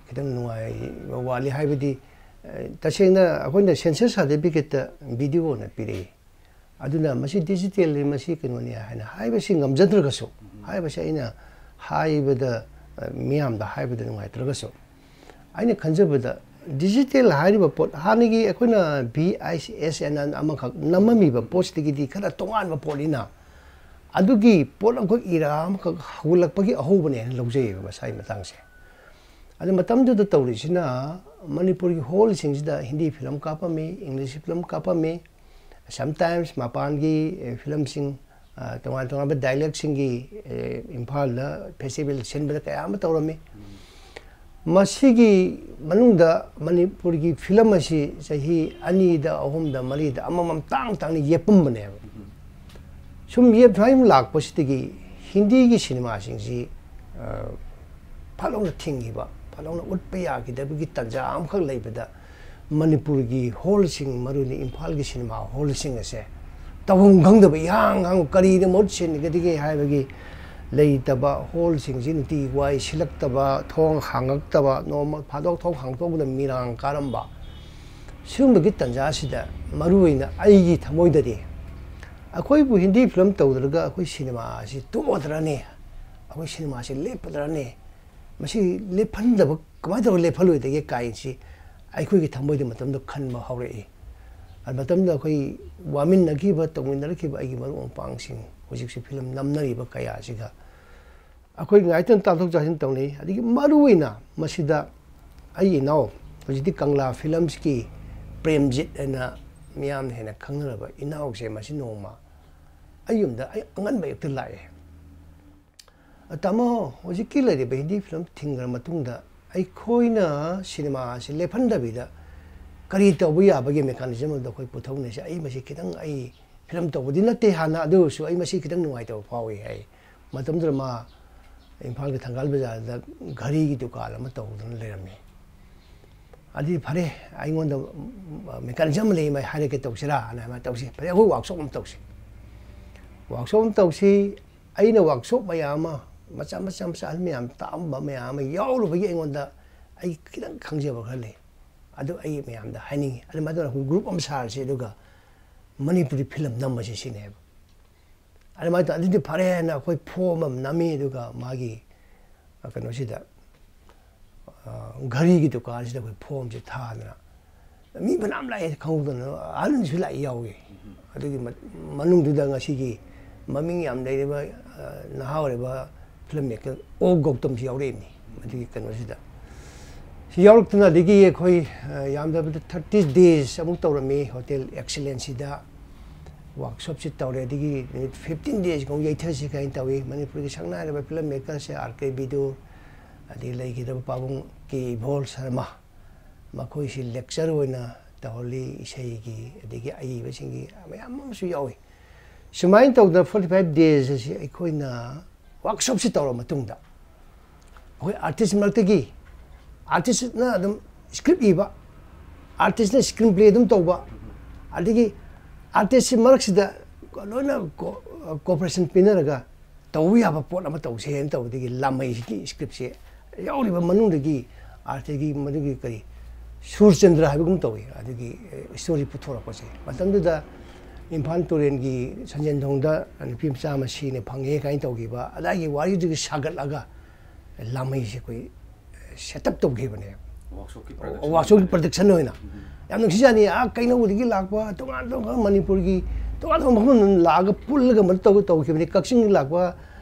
ꯈꯤꯇꯪ ꯅꯨꯡꯉꯥꯏꯕ ꯋꯥꯠꯂꯤ꯫ ꯍꯥꯏꯕꯗꯤ, ꯑ, ꯇꯁꯦꯡꯅ ꯑꯩꯈꯣꯏꯅ ꯁꯦꯟꯁꯔ ꯁꯥꯔꯇꯤꯐꯤꯀꯦꯠꯇ ꯚꯤꯗꯤꯑꯣꯅ ꯄꯤꯔꯛꯏ, ꯑꯗꯨꯅ ꯃꯁꯤ ꯗꯤꯖꯤꯇꯦꯜꯅꯤ, ꯃꯁꯤ ꯀꯩꯅꯣꯅꯤ ꯍꯥꯏꯅ ꯍꯥꯏꯕꯁꯤ ꯉꯝꯖꯗ꯭ꯔꯒꯁꯨ, ꯍꯥꯏꯕꯁꯤ ꯑꯩꯅ ꯍꯥꯏꯕꯗ, ꯑ, ꯃꯤꯌꯥꯝꯗ ꯍꯥꯏꯕꯗ ꯅꯨꯡꯉꯥꯏꯇ꯭ꯔꯒꯁꯨ, ꯑꯩꯅ ꯈꯟꯖꯕꯗ ꯗꯤꯖꯤꯇꯦꯜ ꯍꯥꯏꯔꯤꯕ ꯄꯣꯠ, ꯍꯥꯟꯅꯒꯤ ꯑꯩꯈꯣꯏꯅ ꯚꯤ ꯑꯥꯏ ꯑꯦꯁ ꯑꯦꯟ ꯑꯃꯈꯛ ꯅꯝꯃꯝꯃꯤꯕ ꯄꯣꯠꯁꯤꯗꯒꯤꯗꯤ ꯈꯔ ꯇꯣꯉꯥꯟꯕ ꯄꯣꯠꯅꯤꯅ, ꯑꯗꯨꯒꯤ ꯄꯣꯠ ꯑꯃꯈꯛ ꯏꯔꯥ ꯑꯃꯈꯛ ꯍꯧꯒꯠꯂꯛꯄꯒꯤ ꯑꯍꯧꯕꯅꯦ ꯍꯥꯏꯅ ꯂꯧꯖꯩꯌꯦꯕ ꯃꯁꯥꯒꯤ ꯃꯇꯥꯡꯁꯦ꯫ ꯑꯗꯨ ꯃꯇꯝꯗꯨꯗ ꯇꯧꯔꯤꯁꯤꯅ, ꯃꯅꯤꯄꯨꯔꯒꯤ ꯍꯣꯜꯁꯤꯡꯁꯤꯗ ꯍꯤꯟꯗꯤ ꯐꯤꯂꯝ ꯀꯥꯞꯄꯝꯃꯤ, ꯏꯪꯂꯤꯁ ꯐꯤꯂꯝ ꯀꯥꯞꯄꯝꯃꯤ, sometimes ꯃꯄꯥꯟꯒꯤ, ꯑꯦ, ꯐꯤꯂꯝꯁꯤꯡ, ꯇꯣꯉꯥꯟ ꯇꯣꯉꯥꯟꯕ ꯗꯥꯏꯂꯦꯛꯁꯤꯡꯒꯤ ꯏꯝꯐꯥꯜꯗ ꯐꯦꯁꯇꯤꯚꯦꯜ ꯁꯤꯟꯕꯗ ꯀꯌꯥ ꯑꯃ ꯇꯧꯔꯝꯃꯤ꯫ ꯃꯁꯤꯒꯤ ꯃꯅꯨꯡꯗ ꯃꯅꯤꯄꯨꯔꯒꯤ ꯐꯤꯂꯝ ꯑꯁꯤ ꯆꯍꯤ ꯑꯅꯤꯗ, ꯑꯍꯨꯝꯗ, ꯃꯔꯤꯗ ꯑꯃꯃꯝ ꯇꯥꯡ ꯇꯥꯡꯅ ꯌꯦꯞꯄꯝꯕꯅꯦꯕ꯫ ꯁꯨꯝ ꯌꯦꯞ ꯁꯨꯃꯥꯏꯅ ꯂꯥꯛꯄꯁꯤꯗꯒꯤ ꯍꯤꯟꯗꯤꯒꯤ ꯁꯤꯅꯦꯃꯥꯁꯤꯡꯁꯤ ꯐꯠ ꯂꯥꯎꯅ ꯊꯤꯡꯈꯤꯕ, ꯐꯠ ꯂꯥꯎꯅ ꯎꯠꯄ ꯌꯥꯈꯤꯗꯕꯒꯤ ꯇꯥꯟꯖꯥ ꯑꯃꯈꯛ ꯂꯩꯕꯗ, ꯃꯅꯤꯄꯨꯔꯒꯤ ꯍꯣꯜꯁꯤꯡ, ꯃꯔꯨꯗꯤ ꯏꯝꯐꯥꯜꯒꯤ ꯁꯤꯅꯦꯃꯥ ꯍꯣꯜꯁꯤꯡ ꯑꯁꯦ ꯇꯧꯐꯝ ꯈꯪꯗꯕ, ꯏꯍꯥꯡ ꯍꯥꯡꯕ, ꯀꯔꯤꯗ ꯃꯍꯨꯠ ꯁꯤꯟꯒꯗꯒꯦ ꯍꯥꯏꯕꯒꯤ ꯂꯩꯇꯕ, ꯍꯣꯜꯁꯤꯡꯁꯤ ꯅꯨꯡꯇꯤꯒꯤ ꯋꯥꯏ ꯁꯤꯜꯂꯛꯇꯕ, ꯊꯣꯡ ꯍꯥꯡꯉꯛꯇꯕ, ꯅꯣꯡꯃ ꯐꯥꯗꯣꯛ ꯊꯣꯡ ꯍꯥꯡꯇꯣꯛꯄꯗ ꯃꯤꯔꯥꯡ ꯀꯥꯔꯝꯕ, ꯁꯤꯒꯨꯝꯕꯒꯤ ꯇꯥꯟꯖꯥꯁꯤꯗ ꯃꯔꯨꯑꯣꯏꯅ ꯑꯩꯒꯤ ꯊꯃꯣꯏꯗꯗꯤ ꯑꯩꯈꯣꯏꯕꯨ ꯍꯤꯟꯗꯤ ꯐꯤꯂꯝ ꯇꯧꯗ꯭ꯔꯒ ꯑꯩꯈꯣꯏ ꯁꯤꯅꯦꯃꯥ ꯑꯁꯤ ꯇꯣꯛꯑꯗ꯭ꯔꯅꯦ, ꯑꯩꯈꯣꯏ ꯁꯤꯅꯦꯃꯥꯁꯤ ꯂꯦꯞꯄꯗ꯭ꯔꯅꯦ, ꯃꯁꯤ ꯂꯦꯞꯍꯟꯗꯕ, ꯀꯃꯥꯏꯅ ꯇꯧꯔꯒ ꯂꯦꯞꯍꯜꯂꯣꯏꯗꯒꯦ ꯀꯥꯏꯅꯁꯤ ꯑꯩꯈꯣꯏꯒꯤ ꯊꯃꯣꯏꯗ ꯃꯇꯝꯗꯨ ꯈꯟꯕ ꯍꯧꯔꯛꯏ꯫ ꯑꯗꯨ ꯃꯇꯝꯗ ꯑꯩꯈꯣꯏ ꯋꯥꯃꯤꯟꯅꯈꯤꯕ, ꯇꯧꯃꯤꯟꯅꯔꯛꯈꯤꯕ ꯑꯩꯒꯤ ꯃꯔꯨꯞ ꯃꯄꯥꯡꯁꯤꯡ, ꯍꯧꯖꯤꯛꯁꯨ ꯐꯤꯂꯝ ꯅꯝꯅꯔꯤꯕ ꯀꯌꯥꯁꯤꯒ ꯑꯩꯈꯣꯏ ꯉꯥꯏꯇꯅ ꯇꯥꯊꯣꯛ ꯇꯥꯁꯤꯟ ꯇꯧꯅꯩ꯫ ꯑꯗꯒꯤ ꯃꯔꯨꯑꯣꯏꯅ ꯃꯁꯤꯗ ꯑꯩꯒꯤ ꯏꯅꯥꯎ, ꯍꯧꯖꯤꯛꯇꯤ ꯀꯪꯂꯥ ꯐꯤꯂꯝꯁꯀꯤ ꯄ꯭ꯔꯦꯝꯖꯤꯠ ꯍꯥꯏꯅ ꯃꯤꯌꯥꯝꯅ ꯍꯦꯟꯅ ꯈꯪꯅꯔꯕ ꯏꯅꯥꯎꯁꯦ ꯃꯁꯤ ꯅꯣꯡꯃ ꯑꯩ ꯌꯨꯝꯗ ꯑꯩ ꯑꯉꯟꯕ ꯑꯌꯨꯛꯇ ꯂꯥꯛꯑꯦ꯫ "ꯇꯥꯃꯣ, ꯍꯧꯖꯤꯛꯀꯤ ꯂꯩꯔꯤꯕ ꯍꯤꯟꯗꯤ ꯐꯤꯂꯝ ꯊꯤꯡꯈ꯭ꯔ ꯃꯇꯨꯡꯗ ꯑꯩꯈꯣꯏꯅ ꯁꯤꯅꯦꯃꯥ ꯑꯁꯤ ꯂꯦꯞꯍꯟꯗꯕꯤꯗ ꯀꯔꯤ ꯇꯧꯕ ꯌꯥꯕꯒꯦ mechanism ꯑꯗꯨ ꯑꯩꯈꯣꯏ ꯄꯨꯊꯣꯛꯅꯁꯤ꯫ ꯑꯩ ꯃꯁꯤ ꯈꯤꯇꯪ, ꯑꯩ ꯐꯤꯂꯝ ꯇꯧꯕꯗꯤ ꯅꯠꯇꯦ ꯍꯥꯟꯅ, ꯑꯗꯨ ꯑꯣꯏꯔꯁꯨ ꯑꯩ ꯃꯁꯤ ꯈꯤꯇꯪ ꯅꯨꯡꯉꯥꯏꯇꯕ ꯐꯥꯎꯏ" ꯍꯥꯏ꯫ ꯃꯇꯝꯗꯨꯗ ꯃꯥ ꯏꯝꯐꯥꯜꯒꯤ ꯊꯪꯒꯥꯜ ꯕꯖꯥꯔꯗ ꯘꯔꯤꯒꯤ ꯗꯨꯀꯥꯟ ꯑꯃ ꯇꯧꯗꯨꯅ ꯂꯩꯔꯝꯃꯤ꯫ ꯑꯗꯨꯗꯤ ꯐꯔꯦ, ꯑꯩꯉꯣꯟꯗ mechanism ꯑꯃ ꯂꯩ, ꯃꯥꯏ ꯍꯥꯏꯔꯛꯀꯦ, ꯇꯧꯁꯤꯔꯥ? ꯍꯥꯏꯅ ꯃꯥ ꯇꯧꯁꯤ, ꯐꯔꯦ, ꯑꯩꯈꯣꯏ workshop ꯑꯃ ꯇꯧꯁꯤ꯫ Workshop ꯑꯃ ꯇꯧꯁꯤ꯫ ꯑꯩꯅ workshop ꯃꯌꯥꯝ ꯑꯃ, ꯃꯆꯥ ꯃꯆꯥ ꯃꯆꯥ, ꯑꯍꯜ ꯃꯌꯥꯝ ꯇꯥꯛꯑꯝꯕ ꯃꯌꯥꯝ ꯑꯃ ꯌꯥꯎꯔꯨꯕꯒꯤ ꯑꯩꯉꯣꯟꯗ ꯑꯩ ꯈꯤꯇꯪ ꯈꯪꯖꯕ ꯈꯔ ꯂꯩ꯫ ꯑꯗꯨ ꯑꯩ ꯃꯌꯥꯝꯗ ꯍꯥꯏꯅꯤꯡꯉꯤ꯫ ꯑꯗꯨꯃꯥꯏꯅ ꯇꯧꯗꯅ ꯑꯩꯈꯣꯏ group ꯑꯃ ꯁꯥꯔꯁꯤ, ꯑꯗꯨꯒ ꯃꯅꯤꯄꯨꯔꯤ ꯐꯤꯂꯝ ꯅꯝꯃꯁꯤ ꯁꯤꯅꯦꯕ꯫ ꯑꯗꯨꯃꯥꯏꯅ ꯇꯧ-, ꯑꯗꯨꯗꯤ ꯐꯔꯦ ꯍꯥꯏꯅ ꯑꯩꯈꯣꯏ form ꯑꯃ ꯅꯝꯃꯤ, ꯑꯗꯨꯒ ꯃꯥꯒꯤ, ꯑ, ꯀꯩꯅꯣꯁꯤꯗ, ꯑ, ꯘꯔꯤꯒꯤ ꯗꯨꯀꯥꯟꯁꯤꯗ ꯑꯩꯈꯣꯏ formꯁꯦ ꯊꯥꯗꯅ ꯃꯤ ꯐꯅꯌꯥꯝ ꯂꯥꯛꯑꯦ, ꯈꯪꯍꯧꯗꯅ ꯑꯍꯟꯁꯨ ꯂꯥꯛꯏ ꯌꯥꯎꯏ꯫ ꯑꯗꯨꯒꯤ ꯃ-, ꯃꯅꯨꯡꯗꯨꯗ ꯉꯁꯤꯒꯤ ꯃꯃꯤꯡ ꯌꯥꯝ ꯂꯩꯔꯤꯕ, ꯑ, ꯅꯍꯥ ꯑꯣꯏꯔꯤꯕ film maker ꯑꯣ ꯒꯧꯇꯝꯁꯨ ꯌꯥꯎꯔꯛꯏꯕꯅꯤ꯫ ꯑꯗꯨꯒꯤ ꯀꯩꯅꯣꯁꯤꯗ ꯁꯤ ꯌꯥꯎꯔꯛꯇꯅ ꯑꯗꯒꯤ ꯑꯩꯈꯣꯏ, ꯑ, ꯌꯥꯝꯗꯕꯗ thirty days ꯑꯃꯨꯛ ꯇꯧꯔꯝꯃꯤ ꯍꯣꯇꯦꯜ ꯑꯦꯛꯁꯤꯂꯦꯟꯁꯤꯗ꯫ ꯋꯥꯔꯛꯁꯣꯞꯁꯤ ꯇꯧꯔꯦ, ꯑꯗꯒꯤ ꯅꯨꯃꯤꯠ ꯐꯤꯐꯇꯤꯟ ꯗꯦꯖꯀꯨꯝꯕ ꯌꯩꯊꯁꯤ ꯀꯥꯏꯅ ꯇꯧꯏ꯫ ꯃꯅꯤꯄꯨꯔꯒꯤ ꯁꯛꯅꯥꯏꯔꯕ ꯐꯤꯂꯝ ꯃꯦꯀꯔꯁꯦ ꯑꯥꯔ ꯀꯦ ꯕꯤꯗꯨ, ꯑꯗꯒꯤ ꯂꯩꯈꯤꯗꯕ ꯄꯥꯕꯨꯡ ꯀꯦ ꯏꯕꯣꯜ ꯁꯔꯃ, ꯃꯈꯣꯏꯁꯤ ꯂꯦꯛꯆꯔ ꯑꯣꯏꯅ ꯇꯧꯍꯜꯂꯤ, ꯏꯁꯩꯒꯤ ꯑꯗꯒꯤ ꯑꯏꯕꯁꯤꯡꯒꯤ ꯃꯌꯥꯝ ꯑꯃꯁꯨ ꯌꯥꯎꯏ꯫ ꯁꯨꯃꯥꯏꯅ ꯇꯧꯗꯅ ꯐꯣꯔꯇꯤ ꯐꯥꯏꯚ ꯗꯦꯖ ꯑꯁꯤ ꯑꯩꯈꯣꯏꯅ ꯋꯥꯔꯛꯁꯣꯞꯁꯤ ꯇꯧꯔꯕ ꯃꯇꯨꯡꯗ, ꯑꯩꯈꯣꯏ ꯑꯥꯔꯇꯤꯁ ꯃꯔꯛꯇꯒꯤ, ꯑꯥꯔꯇꯤꯁꯅ ꯑꯗꯨꯝ ꯁ꯭ꯀ꯭ꯔꯤꯞ ꯏꯕ, ꯑꯥꯔꯇꯤꯁꯅ ꯁ꯭ꯀ꯭ꯔꯤꯟ ꯄ꯭ꯂꯦ ꯑꯗꯨꯝ ꯇꯧꯕ, ꯑꯗꯒꯤ ꯑꯥꯔꯇꯤꯁꯁꯤ ꯃꯔꯛꯁꯤꯗ ꯂꯣꯏꯅ ꯀꯣꯑꯣꯄꯔꯦꯁꯟ ꯄꯤꯅꯔꯒ ꯇꯧꯕ ꯌꯥꯕ ꯄꯣꯠ ꯑꯃ ꯇꯧꯁꯦꯅ ꯇꯧꯕꯗꯒꯤ ꯂꯥꯃꯩꯁꯤꯒꯤ ꯁ꯭ꯀ꯭ꯔꯤꯞꯁꯦ ꯌꯥꯎꯔꯤꯕ ꯃꯅꯨꯡꯗꯒꯤ ꯑꯥꯔꯇꯤꯁꯀꯤ ꯃꯗꯨꯒꯤ ꯀꯔꯤ ꯁꯨꯔꯆꯟꯗ꯭ꯔ ꯍꯥꯏꯕꯒꯨꯝ ꯇꯧꯏ꯫ ꯑꯗꯨꯒꯤ ꯁ꯭ꯇꯣꯔꯤ ꯄꯨꯊꯣꯔꯛꯄꯁꯦ, ꯃꯇꯝꯗꯨꯗ ꯏꯝꯐꯥꯜ ꯇꯨꯔꯦꯜꯒꯤ ꯁꯟꯖꯦꯟꯊꯣꯡꯗ ꯅꯨꯄꯤ ꯃꯆꯥ ꯑꯃ ꯁꯤꯅ ꯐꯪꯉꯦ ꯀꯥꯏꯅ ꯇꯧꯈꯤꯕ ꯑꯗꯥꯏꯒꯤ ꯋꯥꯔꯤꯗꯨꯒꯤ ꯁꯥꯒꯠꯂꯒ ꯂꯥꯃꯩꯁꯦ ꯑꯩꯈꯣꯏ ꯁꯦꯠ ꯑꯞ ꯇꯧꯈꯤꯕꯅꯦꯕ꯫ ꯋꯥꯛꯁꯣꯞꯀꯤ ꯋꯥꯛꯁꯣꯞꯀꯤ ꯄ꯭ꯔꯗꯛꯁꯟ ꯑꯣꯏꯅ꯫ ꯌꯥꯝ ꯅꯨꯡꯁꯤꯖꯥꯠꯅꯤ꯫ ꯑꯥ ꯀꯩꯅꯧꯗꯒꯤ ꯂꯥꯛꯄ ꯇꯣꯉꯥꯟ ꯇꯣꯉꯥꯟꯕ ꯃꯅꯤꯄꯨꯔꯒꯤ ꯇꯣꯉꯥꯟ ꯇꯣꯉꯥꯟꯕ ꯃꯐꯝ ꯑꯃ ꯂꯥꯛꯑꯒ ꯄꯨꯜꯂꯒ ꯃꯗꯨ ꯇꯧ ꯇꯧꯈꯤꯕꯅꯤ꯫ ꯀꯛꯆꯤꯡꯗ ꯂꯥꯛꯄ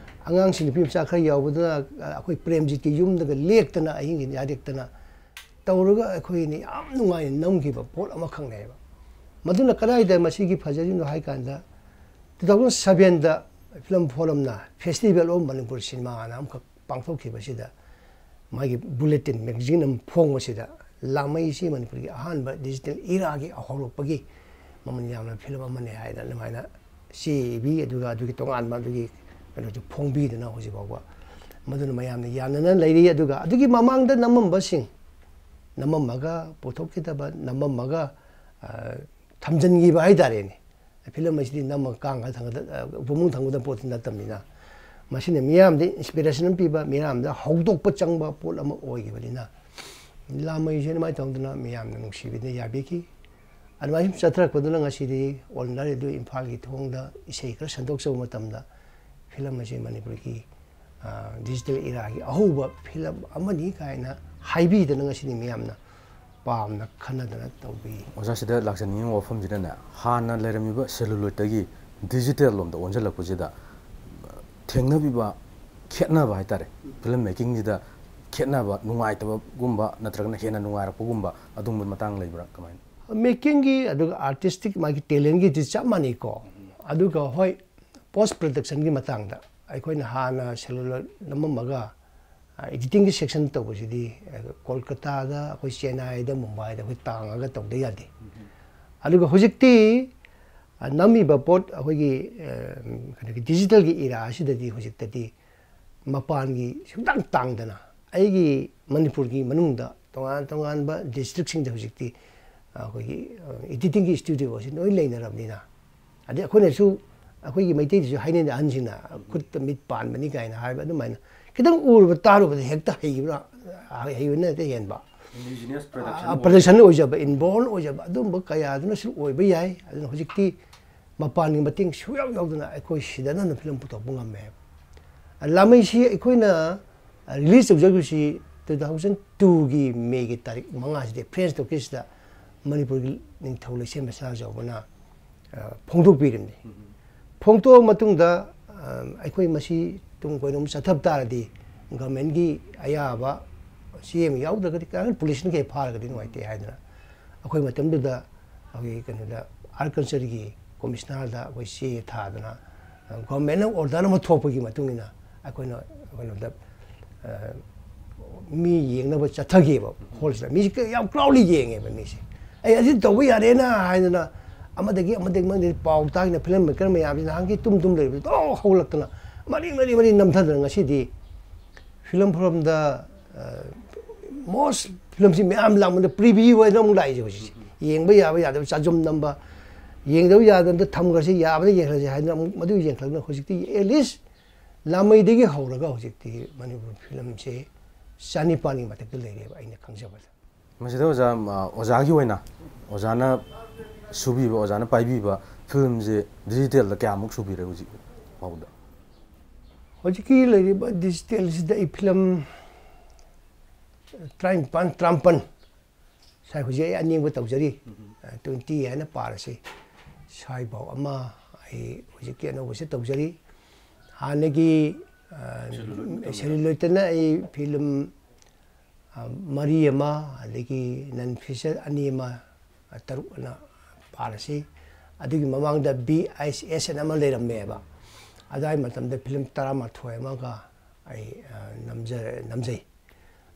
ꯑꯉꯥꯡꯁꯤꯡ ꯅꯨꯄꯤ ꯃꯆꯥ ꯈꯔ ꯌꯥꯎꯕꯗꯨꯅ ꯑꯩꯈꯣꯏ ꯄ꯭ꯔꯦꯝꯖꯤꯠꯀꯤ ꯌꯨꯝꯗꯒ ꯂꯦꯛꯇꯅ ꯑꯍꯤꯡꯒꯤ ꯌꯥꯔꯦꯛꯇꯅ ꯇꯧꯔꯒ ꯑꯩꯈꯣꯏꯅ ꯌꯥꯝ ꯅꯨꯡꯉꯥꯏꯅ ꯅꯝꯈꯤꯕ ꯄꯣꯠ ꯑꯃꯈꯛꯅꯦꯕ꯫ ꯃꯗꯨꯅ ꯀꯗꯥꯏꯗ ꯃꯁꯤꯒꯤ ꯐꯖꯔꯤꯅꯣ ꯍꯥꯏ ꯀꯥꯟꯗ, ꯇꯨ ꯊꯥꯎꯖꯟ ꯁꯕꯦꯟꯗ ꯐꯤꯂꯝ ꯐꯣꯔꯝꯅ ꯐꯦꯁꯇꯤꯚꯦꯜ ꯑꯣꯐ ꯃꯅꯤꯄꯨꯔ ꯁꯤꯅꯦꯃꯥ ꯑꯅ ꯑꯃꯈꯛ ꯄꯥꯡꯊꯣꯛꯈꯤꯕꯁꯤꯗ, ꯃꯥꯒꯤ ꯕꯨꯂꯦꯇꯤꯟ ꯃꯦꯒꯥꯖꯤꯟ ꯑꯃ ꯐꯣꯡꯕꯁꯤꯗ, ꯂꯥꯃꯩꯁꯤ ꯃꯅꯤꯄꯨꯔꯒꯤ ꯑꯍꯥꯟꯕ ꯗꯤꯖꯤꯇꯦꯜ ꯏꯔꯥꯒꯤ ꯍꯧꯔꯛꯄꯒꯤ ꯃꯃꯜ ꯌꯥꯝꯂꯕ ꯐꯤꯂꯝ ꯑꯃꯅꯤ ꯍꯥꯏꯗꯅ ꯑꯗꯨꯃꯥꯏꯅ ꯆꯦ ꯏꯕꯤ꯫ ꯑꯗꯨꯒ ꯑꯗꯨꯒꯤ ꯇꯣꯉꯥꯟꯕ ꯑꯗꯨꯒꯤ ꯀꯩꯅꯣꯁꯨ ꯐꯣꯡꯕꯤꯗꯅ ꯍꯧꯖꯤꯛ ꯐꯥꯎꯕ ꯃꯗꯨꯅ ꯃꯌꯥꯝꯅ ꯌꯥꯅꯅ ꯂꯩꯔꯤ꯫ ꯑꯗꯨꯒ ꯑꯗꯨꯒꯤ ꯃꯃꯥꯡꯗ ꯅꯝꯃꯝꯕꯁꯤꯡ ꯅꯝꯃꯝꯃꯒ ꯄꯨꯊꯣꯛꯈꯤꯗꯕ, ꯅꯝꯃꯝꯃꯒ, ꯑ, ꯊꯝꯖꯤꯟꯈꯤꯕ ꯍꯥꯏꯇꯥꯔꯦꯅꯦ꯫ ꯐꯤꯂꯝ ꯑꯁꯤꯗꯤ ꯅꯝꯃꯒ ꯀꯥꯡꯒ ꯊꯥꯡꯒꯗ-, ꯑ, ꯎꯄꯨ ꯃꯅꯨꯡ ꯊꯥꯡꯒꯗꯕ ꯄꯣꯠꯇꯤ ꯅꯠꯇꯕꯅꯤꯅ, ꯃꯁꯤꯅ ꯃꯤꯌꯥꯝꯗ ꯏꯟꯁꯄꯤꯔꯦꯁꯟ ꯑꯃ ꯄꯤꯕ, ꯃꯤꯌꯥꯝꯗ ꯍꯧꯗꯣꯛꯄ ꯆꯪꯕ ꯄꯣꯠ ꯑꯃ ꯑꯣꯏꯈꯤꯕꯅꯤꯅ, ꯂꯥꯃꯩꯁꯦ ꯑꯗꯨꯃꯥꯏꯅ ꯇꯧꯗꯅ ꯃꯤꯌꯥꯝꯅ ꯅꯨꯡꯁꯤꯕꯤꯗꯨꯅ ꯌꯥꯕꯤꯈꯤ꯫ ꯑꯗꯨꯃꯥꯏꯅ ꯁꯨꯝ ꯆꯠꯊꯔꯛꯄꯗꯨꯅ ꯉꯁꯤꯗꯤ ꯑꯣꯜ ꯏꯟꯗꯤꯌꯥ ꯔꯦꯗꯤꯑꯣ ꯏꯝꯐꯥꯜꯒꯤ ꯊꯣꯡꯗ ꯏꯁꯩ ꯈꯔ ꯁꯟꯗꯣꯛꯆꯕ ꯃꯇꯝꯗ, ꯐꯤꯂꯝ ꯑꯁꯤ ꯃꯅꯤꯄꯨꯔꯒꯤ, ꯑ, ꯗꯤꯖꯤꯇꯦꯜ ꯏꯔꯥꯒꯤ ꯑꯍꯧꯕ ꯐꯤꯂꯝ ꯑꯃꯅꯤ ꯀꯥꯏꯅ ꯍꯥꯏꯕꯤꯗꯅ ꯉꯁꯤꯗꯤ ꯃꯤꯌꯥꯝꯅ ꯄꯥꯝꯅ ꯈꯟꯅꯗꯅ ꯇꯧꯕꯤ꯫ ꯑꯣꯖꯥ, ꯁꯤꯗ ꯂꯥꯛꯆꯅꯤꯡꯉꯤꯕ ꯋꯥꯐꯝꯁꯤꯅꯅꯦ, ꯍꯥꯟꯅ ꯂꯩꯔꯝꯃꯤꯕ ꯁꯦꯂꯨꯂꯣꯏꯗꯇꯒꯤ ꯗꯤꯖꯤꯇꯦꯜ ꯂꯣꯝꯗ ꯑꯣꯟꯁꯤꯜꯂꯛꯄꯁꯤꯗ ꯊꯦꯡꯅꯕꯤꯕ ꯈꯦꯠꯅꯕ ꯍꯥꯏꯇꯥꯔꯦ, ꯐꯤꯂꯝ ꯃꯦꯀꯤꯡꯁꯤꯗ ꯈꯦꯠꯅꯕ, ꯅꯨꯡꯉꯥꯏꯇꯕꯒꯨꯝꯕ ꯅꯠꯇ꯭ꯔꯒꯅ ꯍꯦꯟꯅ ꯅꯨꯡꯉꯥꯏꯔꯛꯄꯒꯨꯝꯕ ꯑꯗꯨꯒꯨꯝꯕ ꯃꯇꯥꯡ ꯂꯩꯕ꯭ꯔꯥ? ꯀꯃꯥꯏꯅ? ꯃꯦꯀꯤꯡꯒꯤ ꯑꯗꯨꯒ ꯑꯥꯔꯇꯤꯁꯇꯤꯛ ꯃꯥꯒꯤ ꯇꯦꯂꯦꯟꯒꯤꯗꯤ ꯆꯞ ꯃꯥꯟꯅꯩꯀꯣ꯫ ꯑꯗꯨꯒ ꯍꯣꯏ, ꯄꯣꯁ ꯄ꯭ꯔꯗꯛꯁꯟꯒꯤ ꯃꯇꯥꯡꯗ ꯑꯩꯈꯣꯏꯅ ꯍꯥꯟꯅ ꯁꯦꯂꯨꯂꯣꯏꯗ ꯅꯝꯃꯝꯃꯒ ꯑꯦꯗꯤꯇꯤꯡꯒꯤ ꯁꯦꯛꯁꯟ ꯇꯧꯕꯁꯤꯗꯤ ꯀꯣꯜꯀꯇꯥꯗ, ꯑꯩꯈꯣꯏ ꯆꯦꯟꯅꯥꯏꯗ, ꯃꯨꯝꯕꯥꯏꯗ ꯑꯩꯈꯣꯏ ꯇꯥꯡꯉꯒ ꯇꯧꯗ ꯌꯥꯗꯦ꯫ ꯑꯗꯨꯒ ꯍꯧꯖꯤꯛꯇꯤ ꯅꯝꯃꯤꯕ ꯄꯣꯠ ꯑꯩꯈꯣꯏꯒꯤ ꯀꯩꯅꯣꯒꯤ ꯗꯤꯖꯤꯇꯦꯜꯒꯤ ꯏꯔꯥ ꯑꯁꯤꯗꯗꯤ ꯍꯧꯖꯤꯛꯇꯗꯤ ꯃꯄꯥꯟꯒꯤ ꯁꯨꯡꯇꯥꯡ ꯇꯥꯡꯗꯅ ꯑꯩꯒꯤ ꯃꯅꯤꯄꯨꯔꯒꯤ ꯃꯅꯨꯡꯗ ꯇꯣꯉꯥꯟ ꯇꯣꯉꯥꯟꯕ ꯗꯤꯁꯇ꯭ꯔꯤꯛꯁꯤꯡꯗ ꯍꯧꯖꯤꯛꯇꯤ ꯑꯩꯈꯣꯏꯒꯤ ꯑꯦꯗꯤꯇꯤꯡꯒꯤ ꯁ꯭ꯇꯨꯗꯤꯑꯣ ꯑꯁꯤ ꯂꯣꯏ ꯂꯩꯅꯔꯕꯅꯤꯅ, ꯑꯗꯩ ꯑꯩꯈꯣꯏꯅꯁꯨ, ꯑꯩꯈꯣꯏꯒꯤ ꯃꯩꯇꯩꯗꯁꯨ ꯍꯥꯏꯅꯩꯅ, ꯑꯍꯟꯁꯤꯡꯅ "ꯈꯨꯠꯇ ꯃꯤꯠ ꯄꯥꯟꯕꯅꯤ" ꯀꯥꯏꯅ ꯍꯥꯏꯕ ꯑꯗꯨꯃꯥꯏꯅ, ꯈꯤꯇꯪ ꯎꯔꯨꯕ ꯇꯥꯔꯨꯕꯗ ꯍꯦꯛꯇ ꯍꯩꯕ꯭ꯔꯥ, ꯍꯩꯕꯅ ꯍꯦꯛꯇ ꯍꯦꯟꯕ꯫ Indigenous production ꯄ꯭ꯔꯗꯛꯁꯟ ꯑꯣꯏꯖꯕ, ꯏꯟꯕꯣꯔꯟ ꯑꯣꯏꯖꯕ ꯑꯗꯨꯝꯕ ꯀꯌꯥꯗꯨꯅꯁꯨ ꯑꯣꯏꯕ ꯌꯥꯏ꯫ ꯑꯗꯨꯅ ꯍꯧꯖꯤꯛꯇꯤ ꯃꯄꯥꯟꯒꯤ ꯃꯇꯦꯡ ꯁꯨꯡꯌꯥꯎ ꯌꯥꯎꯗꯅ ꯑꯩꯈꯣꯏ ꯁꯤꯗꯅ ꯐꯤꯂꯝ ꯄꯨꯊꯣꯛꯄ ꯉꯝꯃꯦ꯫ ꯂꯥꯃꯩꯁꯤ ꯑꯩꯈꯣꯏꯅ ꯔꯤꯂꯤꯖ ꯇꯧꯖꯈꯤꯕꯁꯤ ꯇꯨ ꯊꯥꯎꯖꯟ ꯇꯨꯒꯤ ꯃꯦꯒꯤ ꯇꯥꯔꯤꯛ ꯃꯉꯥꯁꯤꯗ ꯐ꯭ꯔꯦꯟꯁ ꯇꯣꯀꯤꯁꯇ ꯃꯅꯤꯄꯨꯔꯒꯤ ꯅꯤꯡꯊꯧ ꯂꯩꯁꯦꯝꯕ ꯁꯅꯥꯖꯥꯎꯕꯅ ꯐꯣꯡꯗꯣꯛꯄꯤꯔꯤꯕꯅꯤ꯫ ꯐꯣꯡꯗꯣꯛꯑ ꯃꯇꯨꯡꯗ ꯑꯩꯈꯣꯏ ꯃꯁꯤ ꯇꯨꯡ ꯀꯣꯏꯅ ꯑꯃꯨꯛ ꯆꯠꯊꯕ ꯇꯥꯔꯗꯤ ꯒꯃꯦꯟꯒꯤ ꯑꯌꯥꯕ ꯆꯦ ꯑꯃ ꯌꯥꯎꯗ꯭ꯔꯒꯗꯤ ꯀꯔꯝ ꯄꯨꯂꯤꯁꯅ ꯀꯩ ꯐꯥꯔꯒꯗꯤ ꯅꯨꯡꯉꯥꯏꯇꯦ ꯍꯥꯏꯗꯅ ꯑꯩꯈꯣꯏ ꯃꯇꯝꯗꯨꯗ ꯑꯩꯈꯣꯏꯒꯤ ꯀꯩꯅꯣꯗ ꯑꯥꯔꯠ ꯀꯜꯆꯔꯒꯤ ꯀꯣꯃꯤꯁꯅꯔꯗ ꯑꯩꯈꯣꯏ ꯆꯦ ꯊꯥꯗꯅ ꯒꯣꯔꯃꯦꯟꯅ ꯑꯣꯔꯗꯔ ꯑꯃ ꯊꯣꯛꯄꯒꯤ ꯃꯇꯨꯡ ꯏꯟꯅ ꯑꯩꯈꯣꯏꯅ ꯀꯩꯅꯣꯗ ꯃꯤ ꯌꯦꯡꯅꯕ ꯆꯠꯊꯈꯤꯑꯕ ꯍꯣꯜꯁꯤꯗ꯫ ꯃꯤꯁꯦ ꯌꯥꯝ ꯀ꯭ꯔꯥꯎꯂꯤ ꯌꯦꯡꯉꯦꯕ ꯃꯤꯁꯦ꯫ "ꯑꯩ ꯑꯗꯨ ꯇꯧꯕ ꯌꯥꯔꯦꯅ" ꯍꯥꯏꯗꯅ ꯑꯃꯗꯒꯤ ꯑꯃꯗꯒꯤ ꯑꯃꯗꯒꯤ ꯄꯥꯎ ꯇꯥꯈꯤꯅ ꯐꯤꯂꯝ ꯃꯦꯀꯔ ꯃꯌꯥꯝꯁꯤ ꯅꯍꯥꯟꯒꯤ ꯇꯨꯝ ꯇꯨꯝ ꯂꯩꯕꯗꯣ ꯇꯣꯛ ꯍꯧꯒꯠꯂꯛꯇꯅ ꯃꯔꯤ ꯃꯔꯤ ꯃꯔꯤ ꯅꯝꯊꯗꯅ ꯉꯁꯤꯗꯤ ꯐꯤꯂꯝ ꯐꯣꯔꯝꯗ ꯃꯣꯁ ꯐꯤꯂꯝꯁꯤ ꯃꯌꯥꯝ ꯂꯥꯛꯄꯗ ꯄ꯭ꯔꯤꯚ꯭ꯌꯨ ꯑꯣꯏꯅ ꯑꯃꯨꯛ ꯂꯥꯛꯏꯁꯦ ꯍꯧꯖꯤꯛꯁꯦ꯫ ꯌꯦꯡꯕ ꯌꯥꯕ ꯌꯥꯗꯕ ꯆꯥꯖꯨꯝ ꯅꯝꯕ, ꯌꯦꯡꯗꯕ ꯌꯥꯗꯕꯗ ꯊꯝꯈ꯭ꯔꯁꯤ, ꯌꯥꯕꯗ ꯌꯦꯡꯈ꯭ꯔꯁꯤ ꯍꯥꯏꯗꯅ ꯑꯃꯨꯛ ꯃꯗꯨ ꯌꯦꯡꯈꯠꯂꯛꯇꯅ ꯍꯧꯖꯤꯛꯇꯤ ꯑꯦꯠꯂꯤꯁ ꯂꯥꯃꯩꯗꯒꯤ ꯍꯧꯔꯒ ꯍꯧꯖꯤꯛꯇꯤ ꯃꯅꯤꯄꯨꯔ ꯐꯤꯂꯝꯁꯦ ꯆꯅꯤꯄꯥꯟꯒꯤ ꯃꯊꯛꯇ ꯂꯩꯔꯦꯕ ꯑꯩꯅ ꯈꯪꯖꯕꯗ꯫ ꯃꯁꯤꯗ ꯑꯣꯖꯥ, ꯑ, ꯑꯣꯖꯥꯒꯤ ꯑꯣꯏꯅ ꯑꯣꯖꯥꯅ ꯁꯨꯕꯤꯕ, ꯑꯣꯖꯥꯅ ꯄꯥꯏꯕꯤꯕ ꯐꯤꯂꯝꯁꯦ ꯗꯤꯖꯤꯇꯦꯜꯗ ꯀꯌꯥꯃꯨꯛ ꯁꯨꯕꯤꯔꯦ ꯍꯧꯖꯤꯛ ꯐꯥꯎꯕꯗ? ꯍꯧꯖꯤꯛꯀꯤ ꯂꯩꯔꯤꯕ ꯗꯤꯖꯤꯇꯦꯜꯁꯤꯗ ꯑꯩ ꯐꯤꯂꯝ ꯇꯔꯥꯅꯤꯄꯥꯟ, ꯇꯔꯥꯃꯥꯄꯟ ꯁ꯭ꯋꯥꯏ ꯍꯧꯖꯤꯛ ꯑꯩ ꯑꯅꯦꯝꯕ ꯇꯧꯖꯔꯤ꯫ ꯇ꯭ꯋꯦꯟꯇꯤ ꯍꯥꯏꯅ ꯄꯥꯔꯁꯤ꯫ ꯁ꯭ꯋꯥꯏꯐꯥꯎ ꯑꯃ ꯑꯩ ꯍꯧꯖꯤꯛꯀꯤ ꯑꯅꯧꯕꯁꯤ ꯇꯧꯖꯔꯤ꯫ ꯍꯥꯟꯅꯒꯤ, ꯑ, ꯁꯦꯂꯨꯂꯣꯏꯗ ꯃꯇꯝꯗ꯫ ꯁꯦꯂꯨꯂꯣꯏꯗꯇꯅ ꯑꯩ ꯐꯤꯂꯝ, ꯑ, ꯃꯔꯤ ꯑꯃ, ꯑꯗꯒꯤ ꯅꯟ ꯐꯤꯆꯔ ꯑꯅꯤ ꯑꯃ, ꯇꯔꯨꯛ ꯑꯅ ꯄꯥꯔꯁꯤ꯫ ꯑꯗꯨꯒꯤ ꯃꯃꯥꯡꯗ ꯕꯤ ꯑꯥꯏ ꯑꯦꯁ ꯑꯦꯟ ꯑꯃ ꯂꯩꯔꯝꯃꯦꯕ꯫ ꯑꯗꯨꯋꯥꯏ ꯃꯇꯝꯗ ꯐꯤꯂꯝ ꯇꯔꯥꯃꯥꯊꯣꯏ ꯑꯃꯒ ꯑꯩ, ꯑ, ꯅꯝꯖꯔꯦ, ꯅꯝꯖꯩ꯫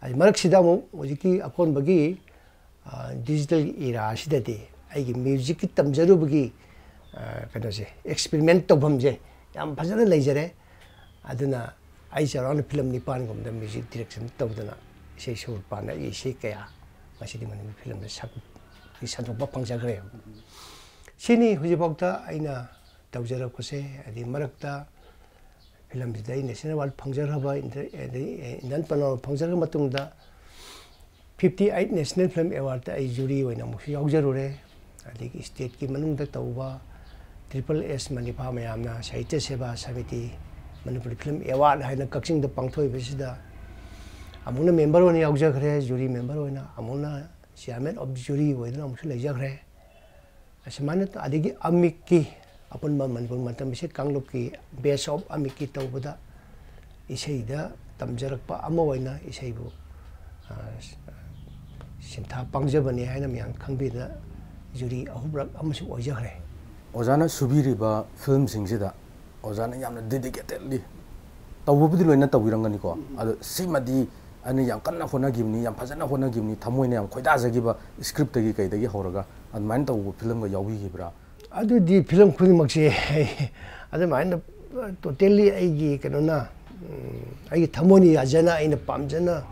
ꯑꯗꯨ ꯃꯔꯛꯁꯤꯗ ꯑꯃꯨꯛ ꯍꯧꯖꯤꯛꯀꯤ ꯑꯀꯣꯟꯕꯒꯤ, ꯑ, ꯗꯤꯖꯤꯇꯦꯜ ꯏꯔꯥ ꯑꯁꯤꯗꯗꯤ ꯑꯩꯒꯤ ꯃ꯭ꯌꯨꯖꯤꯛꯀꯤ ꯇꯝꯖꯔꯨꯕꯒꯤ, ꯑ, ꯀꯩꯅꯣꯁꯦ, ꯑꯦꯛꯁꯄꯦꯔꯤꯃꯦꯟ ꯇꯧꯐꯝꯁꯦ ꯌꯥꯝ ꯐꯖꯅ ꯂꯩꯖꯔꯦ꯫ ꯑꯗꯨꯅ ꯑꯩ ꯆꯥꯎꯔꯥꯛꯅ ꯐꯤꯂꯝ ꯅꯤꯄꯥꯟꯒꯨꯝꯕꯗ ꯃ꯭ꯌꯨꯖꯤꯛ ꯗꯤꯔꯦꯛꯁꯟ ꯇꯧꯗꯅ ꯏꯁꯩ ꯁꯨꯔ ꯄꯥꯟꯅ ꯏꯁꯩ ꯀꯌꯥ ꯉꯁꯤꯗꯤ ꯃꯅꯤꯄꯨꯔꯤ ꯐꯤꯂꯝꯗ ꯁꯛ-, ꯁꯟꯗꯣꯛꯄ ꯐꯪꯖꯈ꯭ꯔꯦ꯫ ꯁꯤꯅꯤ ꯍꯧꯖꯤꯛꯐꯥꯎꯗ ꯑꯩꯅ ꯇꯧꯖꯔꯛꯄꯁꯦ꯫ ꯍꯥꯏꯗꯤ ꯃꯔꯛꯇ ꯐꯤꯂꯝꯁꯤꯗ ꯑꯩ ꯅꯦꯁꯅꯦꯜ ꯑꯦꯋꯥꯔꯗ ꯐꯪꯖꯈ꯭ꯔꯕ, ꯏꯟꯗ-, ꯑꯗꯩ, ꯑꯦ, ꯏꯟꯗꯤꯌꯟ ꯄꯅꯣꯔꯃꯥ ꯐꯪꯖꯈ꯭ꯔ ꯃꯇꯨꯡꯗ ꯐꯤꯐꯇꯤ ꯑꯩꯠ ꯅꯦꯁꯅꯦꯜ ꯐꯤꯂꯝ ꯑꯦꯋꯥꯔꯗꯇ ꯑꯩ ꯖꯨꯔꯤ ꯑꯣꯏꯅ ꯑꯃꯨꯛꯁꯨ ꯌꯥꯎꯖꯔꯨꯔꯦ꯫ ꯑꯗꯒꯤ ꯁ꯭ꯇꯦꯠꯀꯤ ꯃꯅꯨꯡꯗ ꯇꯧꯕ ꯇ꯭ꯔꯤꯄꯜ ꯑꯦꯁ ꯃꯅꯤꯐꯥ ꯃꯌꯥꯝꯅ ꯁꯥꯍꯤꯇ꯭ꯌ ꯁꯦꯕꯥ ꯁꯃꯤꯇꯤ, ꯃꯅꯤꯄꯨꯔꯤ ꯐꯤꯂꯝ ꯑꯦꯋꯥꯔꯗ ꯍꯥꯏꯅ ꯀꯛꯆꯤꯡꯗ ꯄꯥꯡꯊꯣꯛꯏꯕꯁꯤꯗ ꯑꯃꯨꯛꯅ ꯃꯦꯝꯕꯔ ꯑꯣꯏꯅ ꯌꯥꯎꯖꯈ꯭ꯔꯦ, ꯖꯨꯔꯤ ꯃꯦꯝꯕꯔ ꯑꯣꯏꯅ, ꯑꯃꯨꯛꯅ ꯆꯤꯌꯥꯔꯃꯦꯟ ꯑꯣꯐ ꯖꯨꯔꯤ ꯑꯣꯏꯗꯨꯅ ꯑꯃꯨꯛꯁꯨ ꯂꯩꯖꯈ꯭ꯔꯦ꯫ ꯑꯁꯨꯃꯥꯏꯅ ꯇ-, ꯑꯗꯒꯤ ꯑꯃꯤꯛꯀꯤ ꯑꯄꯨꯟꯕ ꯃꯅꯤꯄꯨꯔ ꯃꯇꯝ ꯑꯁꯤ ꯀꯥꯡꯂꯨꯞꯀꯤ ꯕꯦꯁ ꯑꯣꯐ ꯑꯃꯤꯛꯀꯤ ꯇꯧꯕꯗ ꯏꯁꯩꯗ ꯇꯝꯖꯔꯛꯄ ꯑꯃ ꯑꯣꯏꯅ ꯏꯁꯩꯕꯨ, ꯑ, ꯁꯤꯟꯊꯥ ꯄꯥꯡꯖꯕꯅꯤ ꯍꯥꯏꯅ ꯃꯌꯥꯝ ꯈꯪꯕꯤꯗ ꯖꯨꯔꯤ ꯑꯍꯨꯝꯔꯛ ꯑꯃꯁꯨ ꯑꯣꯏꯖꯈ꯭ꯔꯦ꯫ ꯑꯣꯖꯥꯅ ꯁꯨꯕꯤꯔꯤꯕ ꯐꯤꯂꯝꯁꯤꯡꯁꯤꯗ ꯑꯣꯖꯥꯅ ꯌꯥꯝꯅ ꯗꯦꯗꯤꯀꯦꯇꯦꯠꯂꯤ ꯇꯧꯕꯕꯨꯗꯤ ꯂꯣꯏꯅ ꯇꯧꯕꯤꯔꯝꯒꯅꯤꯀꯣ, ꯑꯗꯣ ꯁꯤꯃꯗꯤ ꯑꯩꯅ ꯌꯥꯝ ꯀꯟꯅ ꯍꯣꯠꯅꯈꯤꯕꯅꯤ, ꯌꯥꯝ ꯐꯖꯅ ꯍꯣꯠꯅꯈꯤꯕꯅꯤ, ꯊꯃꯣꯏꯅ ꯌꯥꯝ ꯈꯣꯏꯗꯥꯖꯈꯤꯕ, ꯁ꯭ꯀ꯭ꯔꯤꯞꯇꯒꯤ ꯀꯩꯗꯒꯤ ꯍꯧꯔꯒ ꯑꯗꯨꯃꯥꯏꯅ ꯇꯧꯕ ꯐꯤꯂꯝꯒ ꯌꯥꯎꯕꯤꯈꯤꯕ꯭ꯔꯥ? ꯑꯗꯨꯗꯤ ꯐꯤꯂꯝ ꯈꯨꯗꯤꯡꯃꯛꯁꯦ ꯑꯗꯨꯃꯥꯏꯅ ꯇꯣꯇꯦꯜꯂꯤ ꯑꯩꯒꯤ ꯀꯩꯅꯣꯅ, ꯎꯝ, ꯑꯩꯒꯤ ꯊꯃꯣꯏꯅ ꯌꯥꯖꯅ, ꯑꯩꯅ ꯄꯥꯝꯖꯅ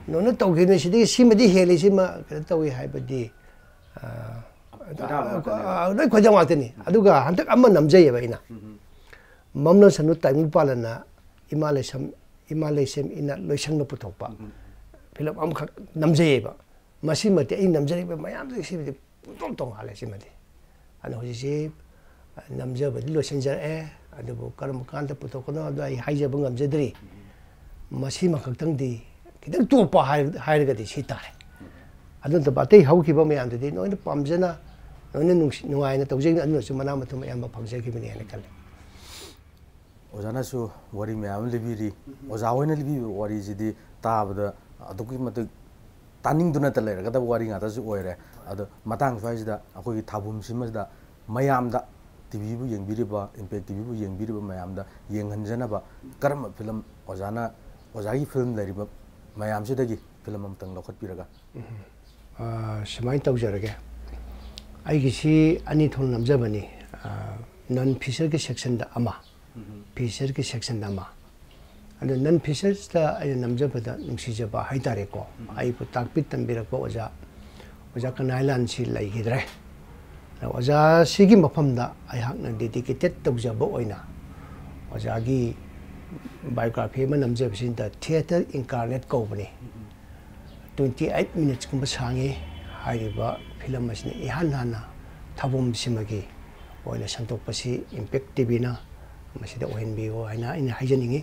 ꯂꯣꯏꯅ ꯇꯧꯈꯤꯕꯅꯤ꯫ ꯁꯤꯗꯒꯤ ꯁꯤꯃꯗꯤ ꯍꯦꯜꯂꯤ, ꯁꯤꯃ ꯀꯩꯅꯣ ꯇꯧꯏ ꯍꯥꯏꯕꯗꯤ, ꯑ, ꯈꯣꯏꯗꯥꯕ ꯉꯥꯛꯇꯅꯦꯕ꯫ ꯑ, ꯂꯣꯏ ꯈꯣꯏꯗꯥꯕ ꯉꯥꯛꯇꯅꯤ꯫ ꯑꯗꯨꯒ ꯍꯟꯗꯛ ꯑꯃ ꯅꯝꯖꯩꯌꯦꯕ ꯑꯩꯅ꯫ ꯎꯝ꯫ ꯃꯝꯂꯁꯅꯨ ꯇꯥꯏꯕꯪ ꯄꯥꯜꯂꯅ ꯏꯃꯥ ꯂꯩꯁꯝ, ꯏꯃꯥ ꯂꯩꯁꯦꯝ ꯏꯅ ꯂꯣꯏꯁꯪꯅ ꯄꯨꯊꯣꯛꯄ ꯎꯝ꯫ ꯐꯤꯂꯝ ꯑꯃꯈꯛ ꯅꯝꯖꯩꯌꯦꯕ꯫ ꯃꯁꯤꯃꯛꯇꯤ ꯑꯩ ꯅꯝꯖꯔꯤꯕ ꯃꯌꯥꯝꯗꯒꯤ ꯁꯤꯃꯗꯤ ꯄꯨꯡꯇꯣꯡ ꯇꯣꯡꯉꯥꯜꯂꯦ꯫ ꯁꯤꯃꯗꯤ ꯑꯗꯨꯅ ꯍꯧꯖꯤꯛꯁꯤ ꯅꯝꯖꯕꯗꯤ ꯂꯣꯏꯁꯤꯟꯖꯔꯛꯑꯦ, ꯑꯗꯨꯕꯨ ꯀꯔꯝꯕ ꯀꯥꯟꯗ ꯄꯨꯊꯣꯛꯀꯅꯣ ꯍꯥꯏꯕꯗꯣ ꯑꯩ ꯍꯥꯏꯖꯕ ꯉꯝꯖꯗ꯭ꯔꯤ꯫ ꯃꯁꯤꯃꯈꯛꯇꯪꯗꯤ ꯈꯤꯇꯪ ꯇꯣꯞꯄ ꯍꯥꯏ-, ꯍꯥꯏꯔꯒꯗꯤ ꯁꯤ ꯇꯥꯔꯦ꯫ ꯑꯗꯨ ꯅꯠꯇꯕ ꯑꯇꯩ ꯍꯧꯈꯤꯕ ꯃꯌꯥꯝꯗꯨꯗꯤ ꯂꯣꯏꯅ ꯄꯥꯝꯖꯅ, ꯂꯣꯏꯅ ꯅꯨꯡꯁꯤ-, ꯅꯨꯡꯉꯥꯏꯅ ꯇꯧꯖꯩ꯫ ꯑꯗꯨꯅꯁꯨ ꯃꯅꯥ ꯃꯊꯨꯝ ꯑꯌꯥꯝꯕ ꯐꯪꯖꯈꯤꯕꯅꯤ ꯍꯥꯏꯅ ꯈꯜꯂꯤ꯫ ꯑꯣꯖꯥꯅꯁꯨ ꯋꯥꯔꯤ ꯃꯌꯥꯝ ꯑꯃ ꯂꯤꯕꯤꯔꯤ꯫ ꯑꯣꯖꯥ ꯍꯣꯏꯅ ꯂꯤꯕꯤꯕ ꯋꯥꯔꯤꯁꯤꯗꯤ ꯇꯥꯕꯗ ꯑꯗꯨꯛꯀꯤ ꯃꯇꯤꯛ ꯇꯥꯅꯤꯡꯗꯨꯅꯇ ꯂꯩꯔꯒꯗꯕ ꯋꯥꯔꯤ ꯉꯥꯛꯇꯁꯨ ꯑꯣꯏꯔꯦ꯫ ꯑꯗꯣ ꯃꯇꯥꯡ ꯁ꯭ꯋꯥꯏꯁꯤꯗ ꯑꯩꯈꯣꯏꯒꯤ ꯊꯥꯕꯨꯝꯁꯤꯃꯗ ꯃꯌꯥꯝꯗ, ꯇꯤꯚꯤꯕꯨ ꯌꯦꯡꯕꯤꯔꯤꯕ, ꯏꯝꯄꯦꯛ ꯇꯤꯚꯤꯕꯨ ꯌꯦꯡꯕꯤꯔꯤꯕ ꯃꯌꯥꯝꯗ ꯌꯦꯡꯍꯟꯖꯅꯕ ꯀꯔꯝꯕ ꯐꯤꯂꯝ ꯑꯣꯖꯥꯅ, ꯑꯣꯖꯥꯒꯤ ꯐꯤꯂꯝ ꯂꯩꯔꯤꯕ ꯃꯌꯥꯝꯁꯤꯗꯒꯤ ꯐꯤꯂꯝ ꯑꯃꯇꯪ ꯂꯧꯈꯠꯄꯤꯔꯒ? ꯑ, ꯁꯨꯃꯥꯏꯅ ꯇꯧꯖꯔꯒꯦ꯫ ꯑꯩꯒꯤꯁꯤ ꯑꯅꯤ ꯊꯣꯛꯅ ꯅꯝꯖꯕꯅꯤ꯫ ꯑ, ꯅꯟ ꯐꯤꯆꯔꯒꯤ ꯁꯦꯛꯁꯟꯗ ꯑꯃ, ꯐꯤꯆꯔꯒꯤ ꯁꯦꯛꯁꯟꯗ ꯑꯃ꯫ ꯑꯗꯣ ꯅꯟ ꯐꯤꯆꯔꯁꯇ ꯑꯩꯅ ꯅꯝꯖꯕꯗ ꯅꯨꯡꯁꯤꯖꯕ ꯍꯥꯏꯇꯥꯔꯦꯀꯣ, ꯑꯩꯕꯨ ꯇꯥꯛꯄꯤ ꯇꯝꯕꯤꯔꯛꯄ ꯑꯣꯖꯥ, ꯑꯣꯖꯥ ꯀꯅꯥꯏꯂꯥꯟꯁꯤ ꯂꯩꯈꯤꯗ꯭ꯔꯦ꯫ ꯑꯗꯣ ꯑꯣꯖꯥꯁꯤꯒꯤ ꯃꯐꯝꯗ ꯑꯩꯍꯥꯛꯅ ꯗꯦꯗꯤꯀꯦꯇꯦꯠ ꯇꯧꯖꯕ ꯑꯣꯏꯅ ꯑꯣꯖꯥꯒꯤ ꯕꯥꯏꯑꯣꯒ꯭ꯔꯥꯐꯤ ꯑꯃ ꯅꯝꯖꯕꯁꯤꯗ ꯊꯤꯌꯦꯇꯔ ꯏꯟꯀꯥꯔꯅꯦꯠ ꯀꯧꯕꯅꯤ꯫ ꯇ꯭ꯋꯦꯟꯇꯤ ꯑꯩꯠ ꯃꯤꯅꯠꯁꯀꯨꯝꯕ ꯁꯥꯡꯉꯤ꯫ ꯍꯥꯏꯔꯤꯕ ꯐꯤꯂꯝ ꯑꯁꯤꯅ ꯏꯍꯥꯟ ꯍꯥꯟꯅ ꯊꯥꯕꯨꯝꯁꯤꯃꯒꯤ ꯑꯣꯏꯅ ꯁꯟꯗꯣꯛꯄꯁꯤ ꯏꯝꯄꯦꯛ ꯇꯤꯚꯤꯅ ꯃꯁꯤꯗ ꯑꯣꯏꯍꯟꯕꯤꯌꯨ ꯍꯥꯏꯅ ꯑꯩꯅ ꯍꯥꯏꯖꯅꯤꯡꯉꯤ꯫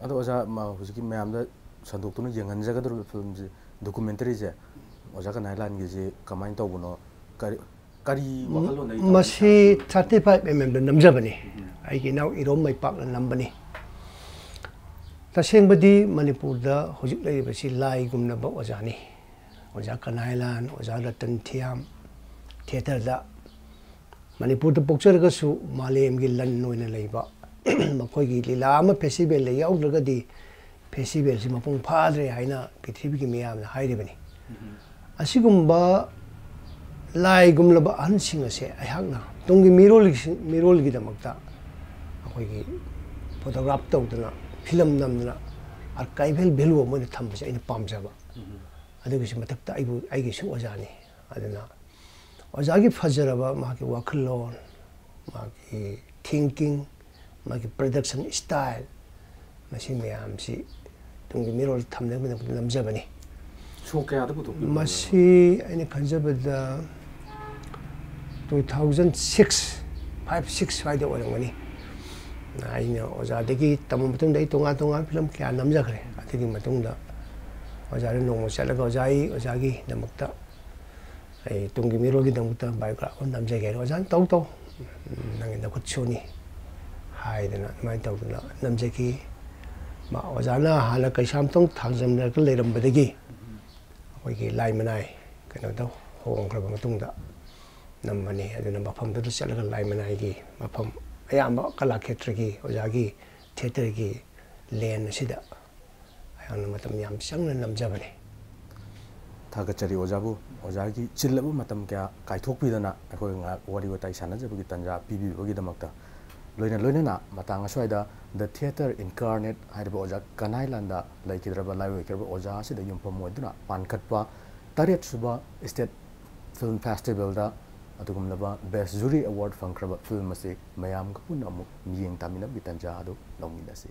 ꯑꯗꯣ ꯑꯣꯖꯥ, ꯃ-, ꯍꯧꯖꯤꯛꯀꯤ ꯃꯌꯥꯝꯗ ꯁꯟꯗꯣꯛꯇꯨꯅ ꯌꯦꯡꯍꯟꯖꯒꯗꯧꯔꯤꯕ ꯐꯤꯂꯝꯁꯦ ꯗꯣꯀꯨꯃꯦꯟꯇꯔꯤꯁꯦ, ꯑꯣꯖꯥ ꯀꯅꯥꯏꯂꯥꯟꯒꯤꯁꯦ ꯀꯃꯥꯏꯅ ꯇꯧꯕꯅꯣ? ꯀꯔꯤ, ꯀꯔꯤ ꯋꯥꯈꯜꯂꯣꯟꯗꯒꯤ ꯀꯃꯥꯏꯅ ꯃꯁꯤ ꯊꯥꯔꯇꯤ ꯐꯥꯏꯚ ꯑꯦꯝ ꯑꯦꯝꯗ ꯅꯝꯖꯕꯅꯤ꯫ ꯑꯩꯒꯤ ꯏꯅꯥꯎ ꯏꯔꯣꯝ ꯃꯩꯄꯥꯛꯅ ꯅꯝꯕꯅꯤ꯫ ꯇꯁꯦꯡꯕꯗꯤ ꯃꯅꯤꯄꯨꯔꯗ ꯍꯧꯖꯤꯛ ꯂꯩꯔꯤꯕꯁꯤ ꯂꯥꯏꯒꯨꯝꯂꯕ ꯑꯣꯖꯥꯅꯤ꯫ ꯑꯣꯖꯥ ꯀꯅꯥꯏꯂꯥꯟ, ꯑꯣꯖꯥ ꯔꯇꯟ ꯊꯤꯌꯥꯝ, ꯊꯤꯌꯦꯇꯔꯗ ꯃꯅꯤꯄꯨꯔꯗ ꯄꯣꯛꯆꯔꯒꯁꯨ ꯃꯥꯂꯦꯝꯒꯤ ꯂꯟ ꯑꯣꯏꯅ ꯂꯩꯕ, ꯃꯈꯣꯏꯒꯤ ꯂꯤꯂꯥ ꯑꯃ ꯐꯦꯁꯇꯤꯚꯦꯜꯗ ꯌꯥꯎꯗ꯭ꯔꯒꯗꯤ ꯐꯦꯁꯇꯤꯚꯦꯜꯁꯤ ꯃꯄꯨꯡ ꯐꯥꯗ꯭ꯔꯦ ꯍꯥꯏꯅ ꯄ꯭ꯔꯤꯊꯤꯕꯤꯒꯤ ꯃꯤꯌꯥꯝꯅ ꯍꯥꯏꯔꯤꯕꯅꯤ꯫ ꯑꯁꯤꯒꯨꯝꯕ ꯂꯥꯏꯒꯨꯝꯂꯕ ꯑꯍꯟꯁꯤꯡ ꯑꯁꯦ ꯑꯩꯍꯥꯛꯅ ꯇꯨꯡꯒꯤ ꯃꯤꯔꯣꯜ, ꯃꯤꯔꯣꯜꯒꯤꯗꯃꯛꯇ ꯑꯩꯈꯣꯏꯒꯤ ꯐꯣꯇꯣꯒ꯭ꯔꯥꯐ ꯇꯧꯗꯅ, ꯐꯤꯂꯝ ꯅꯝꯗꯅ, ꯑꯥꯔꯀꯥꯏꯚꯦꯜ ꯚꯦꯂꯨ ꯑꯃ ꯑꯣꯏꯅ ꯊꯝꯕꯁꯦ ꯑꯩꯅ ꯄꯥꯝꯖꯕ꯫ ꯑꯗꯨꯒꯤꯁꯨ ꯃꯊꯛꯇ ꯑꯩꯕꯨ, ꯑꯩꯒꯤꯁꯨ ꯑꯣꯖꯥꯅꯤ꯫ ꯑꯗꯨꯅ ꯑꯣꯖꯥꯒꯤ ꯐꯖꯔꯕ ꯃꯍꯥꯛꯀꯤ ꯋꯥꯈꯜꯂꯣꯟ, ꯃꯥꯒꯤ ꯊꯤꯡꯀꯤꯡ, ꯃꯥꯒꯤ ꯄ꯭ꯔꯗꯛꯁꯟ ꯁ꯭ꯇꯥꯏꯜ, ꯃꯁꯤ ꯃꯌꯥꯝꯁꯤ ꯇꯨꯡꯒꯤ ꯃꯤꯔꯣꯜ ꯊꯝꯅꯕꯒꯤꯗꯃꯛꯇ ꯅꯝꯖꯕꯅꯤ꯫ ꯁꯣ ꯀꯌꯥꯗ ꯄꯨꯊꯣꯛꯄꯤꯕꯅꯣ? ꯃꯁꯤ ꯑꯩꯅ ꯈꯟꯖꯕꯗ two thousand six, five six ꯁ꯭ꯋꯥꯏꯗ ꯑꯣꯏꯔꯝꯒꯅꯤ꯫ ꯑꯩꯅ ꯑꯣꯖꯥꯗꯒꯤ ꯇꯝꯕ ꯃꯇꯨꯡꯗ ꯑꯩ ꯇꯣꯉꯥꯟ ꯇꯣꯉꯥꯟꯕ ꯐꯤꯂꯝ ꯀꯌꯥ ꯅꯝꯖꯈ꯭ꯔꯦ꯫ ꯑꯗꯨꯒꯤ ꯃꯇꯨꯡꯗ ꯑꯣꯖꯥꯗ ꯅꯣꯡꯃ ꯆꯠꯂꯒ, "ꯑꯣꯖꯥ, ꯑꯩ ꯑꯣꯖꯥꯒꯤꯗꯃꯛꯇ, ꯑꯩ ꯇꯨꯡꯒꯤ ꯃꯤꯔꯣꯜꯒꯤꯗꯃꯛꯇ ꯕꯥꯏꯑꯣꯒ꯭ꯔꯥꯐ ꯑꯃ ꯅꯝꯖꯒꯦ" ꯍꯥꯏꯔꯦ꯫ ꯑꯣꯖꯥꯅ "ꯇꯧ ꯇꯧ, ꯅꯪꯒꯤ ꯅꯈꯨꯠ ꯁꯨꯅꯤ" ꯍꯥꯏꯗꯅ ꯑꯗꯨꯃꯥꯏꯅ ꯇꯧꯗꯅ ꯅꯝꯖꯈꯤ꯫ ꯃꯥ ꯑꯣꯖꯥꯅ ꯍꯥꯟꯅ ꯀꯩꯁꯥꯝꯊꯣꯡ ꯊꯥꯡꯖꯝꯗꯒ ꯂꯩꯔꯝꯕꯗꯒꯤ ꯑꯩꯈꯣꯏꯒꯤ ꯂꯥꯏꯃꯅꯥꯏ ꯀꯩꯅꯣꯗ ꯍꯣꯡꯈ꯭ꯔꯕ ꯃꯇꯨꯡꯗ ꯅꯝꯕꯅꯤ꯫ ꯑꯗꯨꯅ ꯃꯐꯝꯗꯨꯗ ꯆꯠꯂꯒ ꯂꯥꯏꯃꯅꯥꯏꯒꯤ ꯃꯐꯝ ꯑꯌꯥꯝꯕ ꯀꯂꯥꯈꯦꯇ꯭ꯔꯒꯤ ꯑꯣꯖꯥꯒꯤ ꯊꯤꯌꯦꯇꯔꯒꯤ ꯂꯦꯟ ꯑꯁꯤꯗ ꯑꯩꯍꯥꯛꯅ ꯃꯇꯝ ꯌꯥꯝ ꯆꯪꯅ ꯅꯝꯖꯕꯅꯤ꯫ ꯊꯥꯒꯠꯆꯔꯤ ꯑꯣꯖꯥꯕꯨ꯫ ꯑꯣꯖꯥꯒꯤ ꯆꯤꯜꯂꯕ ꯃꯇꯝ ꯀꯌꯥ ꯀꯥꯏꯊꯣꯛꯄꯤꯗꯅ ꯑꯩꯈꯣꯏ ꯉꯥꯏꯍꯥꯛ ꯋꯥꯔꯤ ꯋꯥꯇꯥꯏ ꯁꯥꯟꯅꯖꯕꯒꯤ ꯇꯥꯟꯖꯥ ꯄꯤꯕꯤꯕꯒꯤꯗꯃꯛꯇ꯫ ꯂꯣꯏꯅ ꯂꯣꯏꯅꯅ ꯃꯇꯥꯡ ꯑꯁ꯭ꯋꯥꯏꯗ The Theatre Incarnate ꯍꯥꯏꯔꯤꯕ ꯑꯣꯖꯥ ꯀꯅꯥꯏ ꯂꯥꯟꯗ ꯂꯩꯈꯤꯗ꯭ꯔꯕ ꯂꯥꯏꯑꯣꯏꯈ꯭ꯔꯕ ꯑꯣꯖꯥ ꯑꯁꯤꯗ ꯌꯨꯝꯐꯝ ꯑꯣꯏꯗꯨꯅ ꯄꯥꯟꯈꯠꯄ ꯇꯔꯦꯠ ꯁꯨꯕ State Film Festivalꯗ ꯑꯗꯨꯒꯨꯝꯂꯕ Best Jury Award ꯐꯪꯈ꯭ꯔꯕ film ꯑꯁꯤ ꯃꯌꯥꯝꯒ ꯄꯨꯟꯅ ꯑꯃꯨꯛ ꯃꯤꯠꯌꯦꯡ ꯇꯥꯃꯤꯟꯅꯕꯒꯤ ꯇꯥꯟꯖꯥ ꯑꯗꯨ ꯂꯧꯃꯤꯟꯅꯁꯤ꯫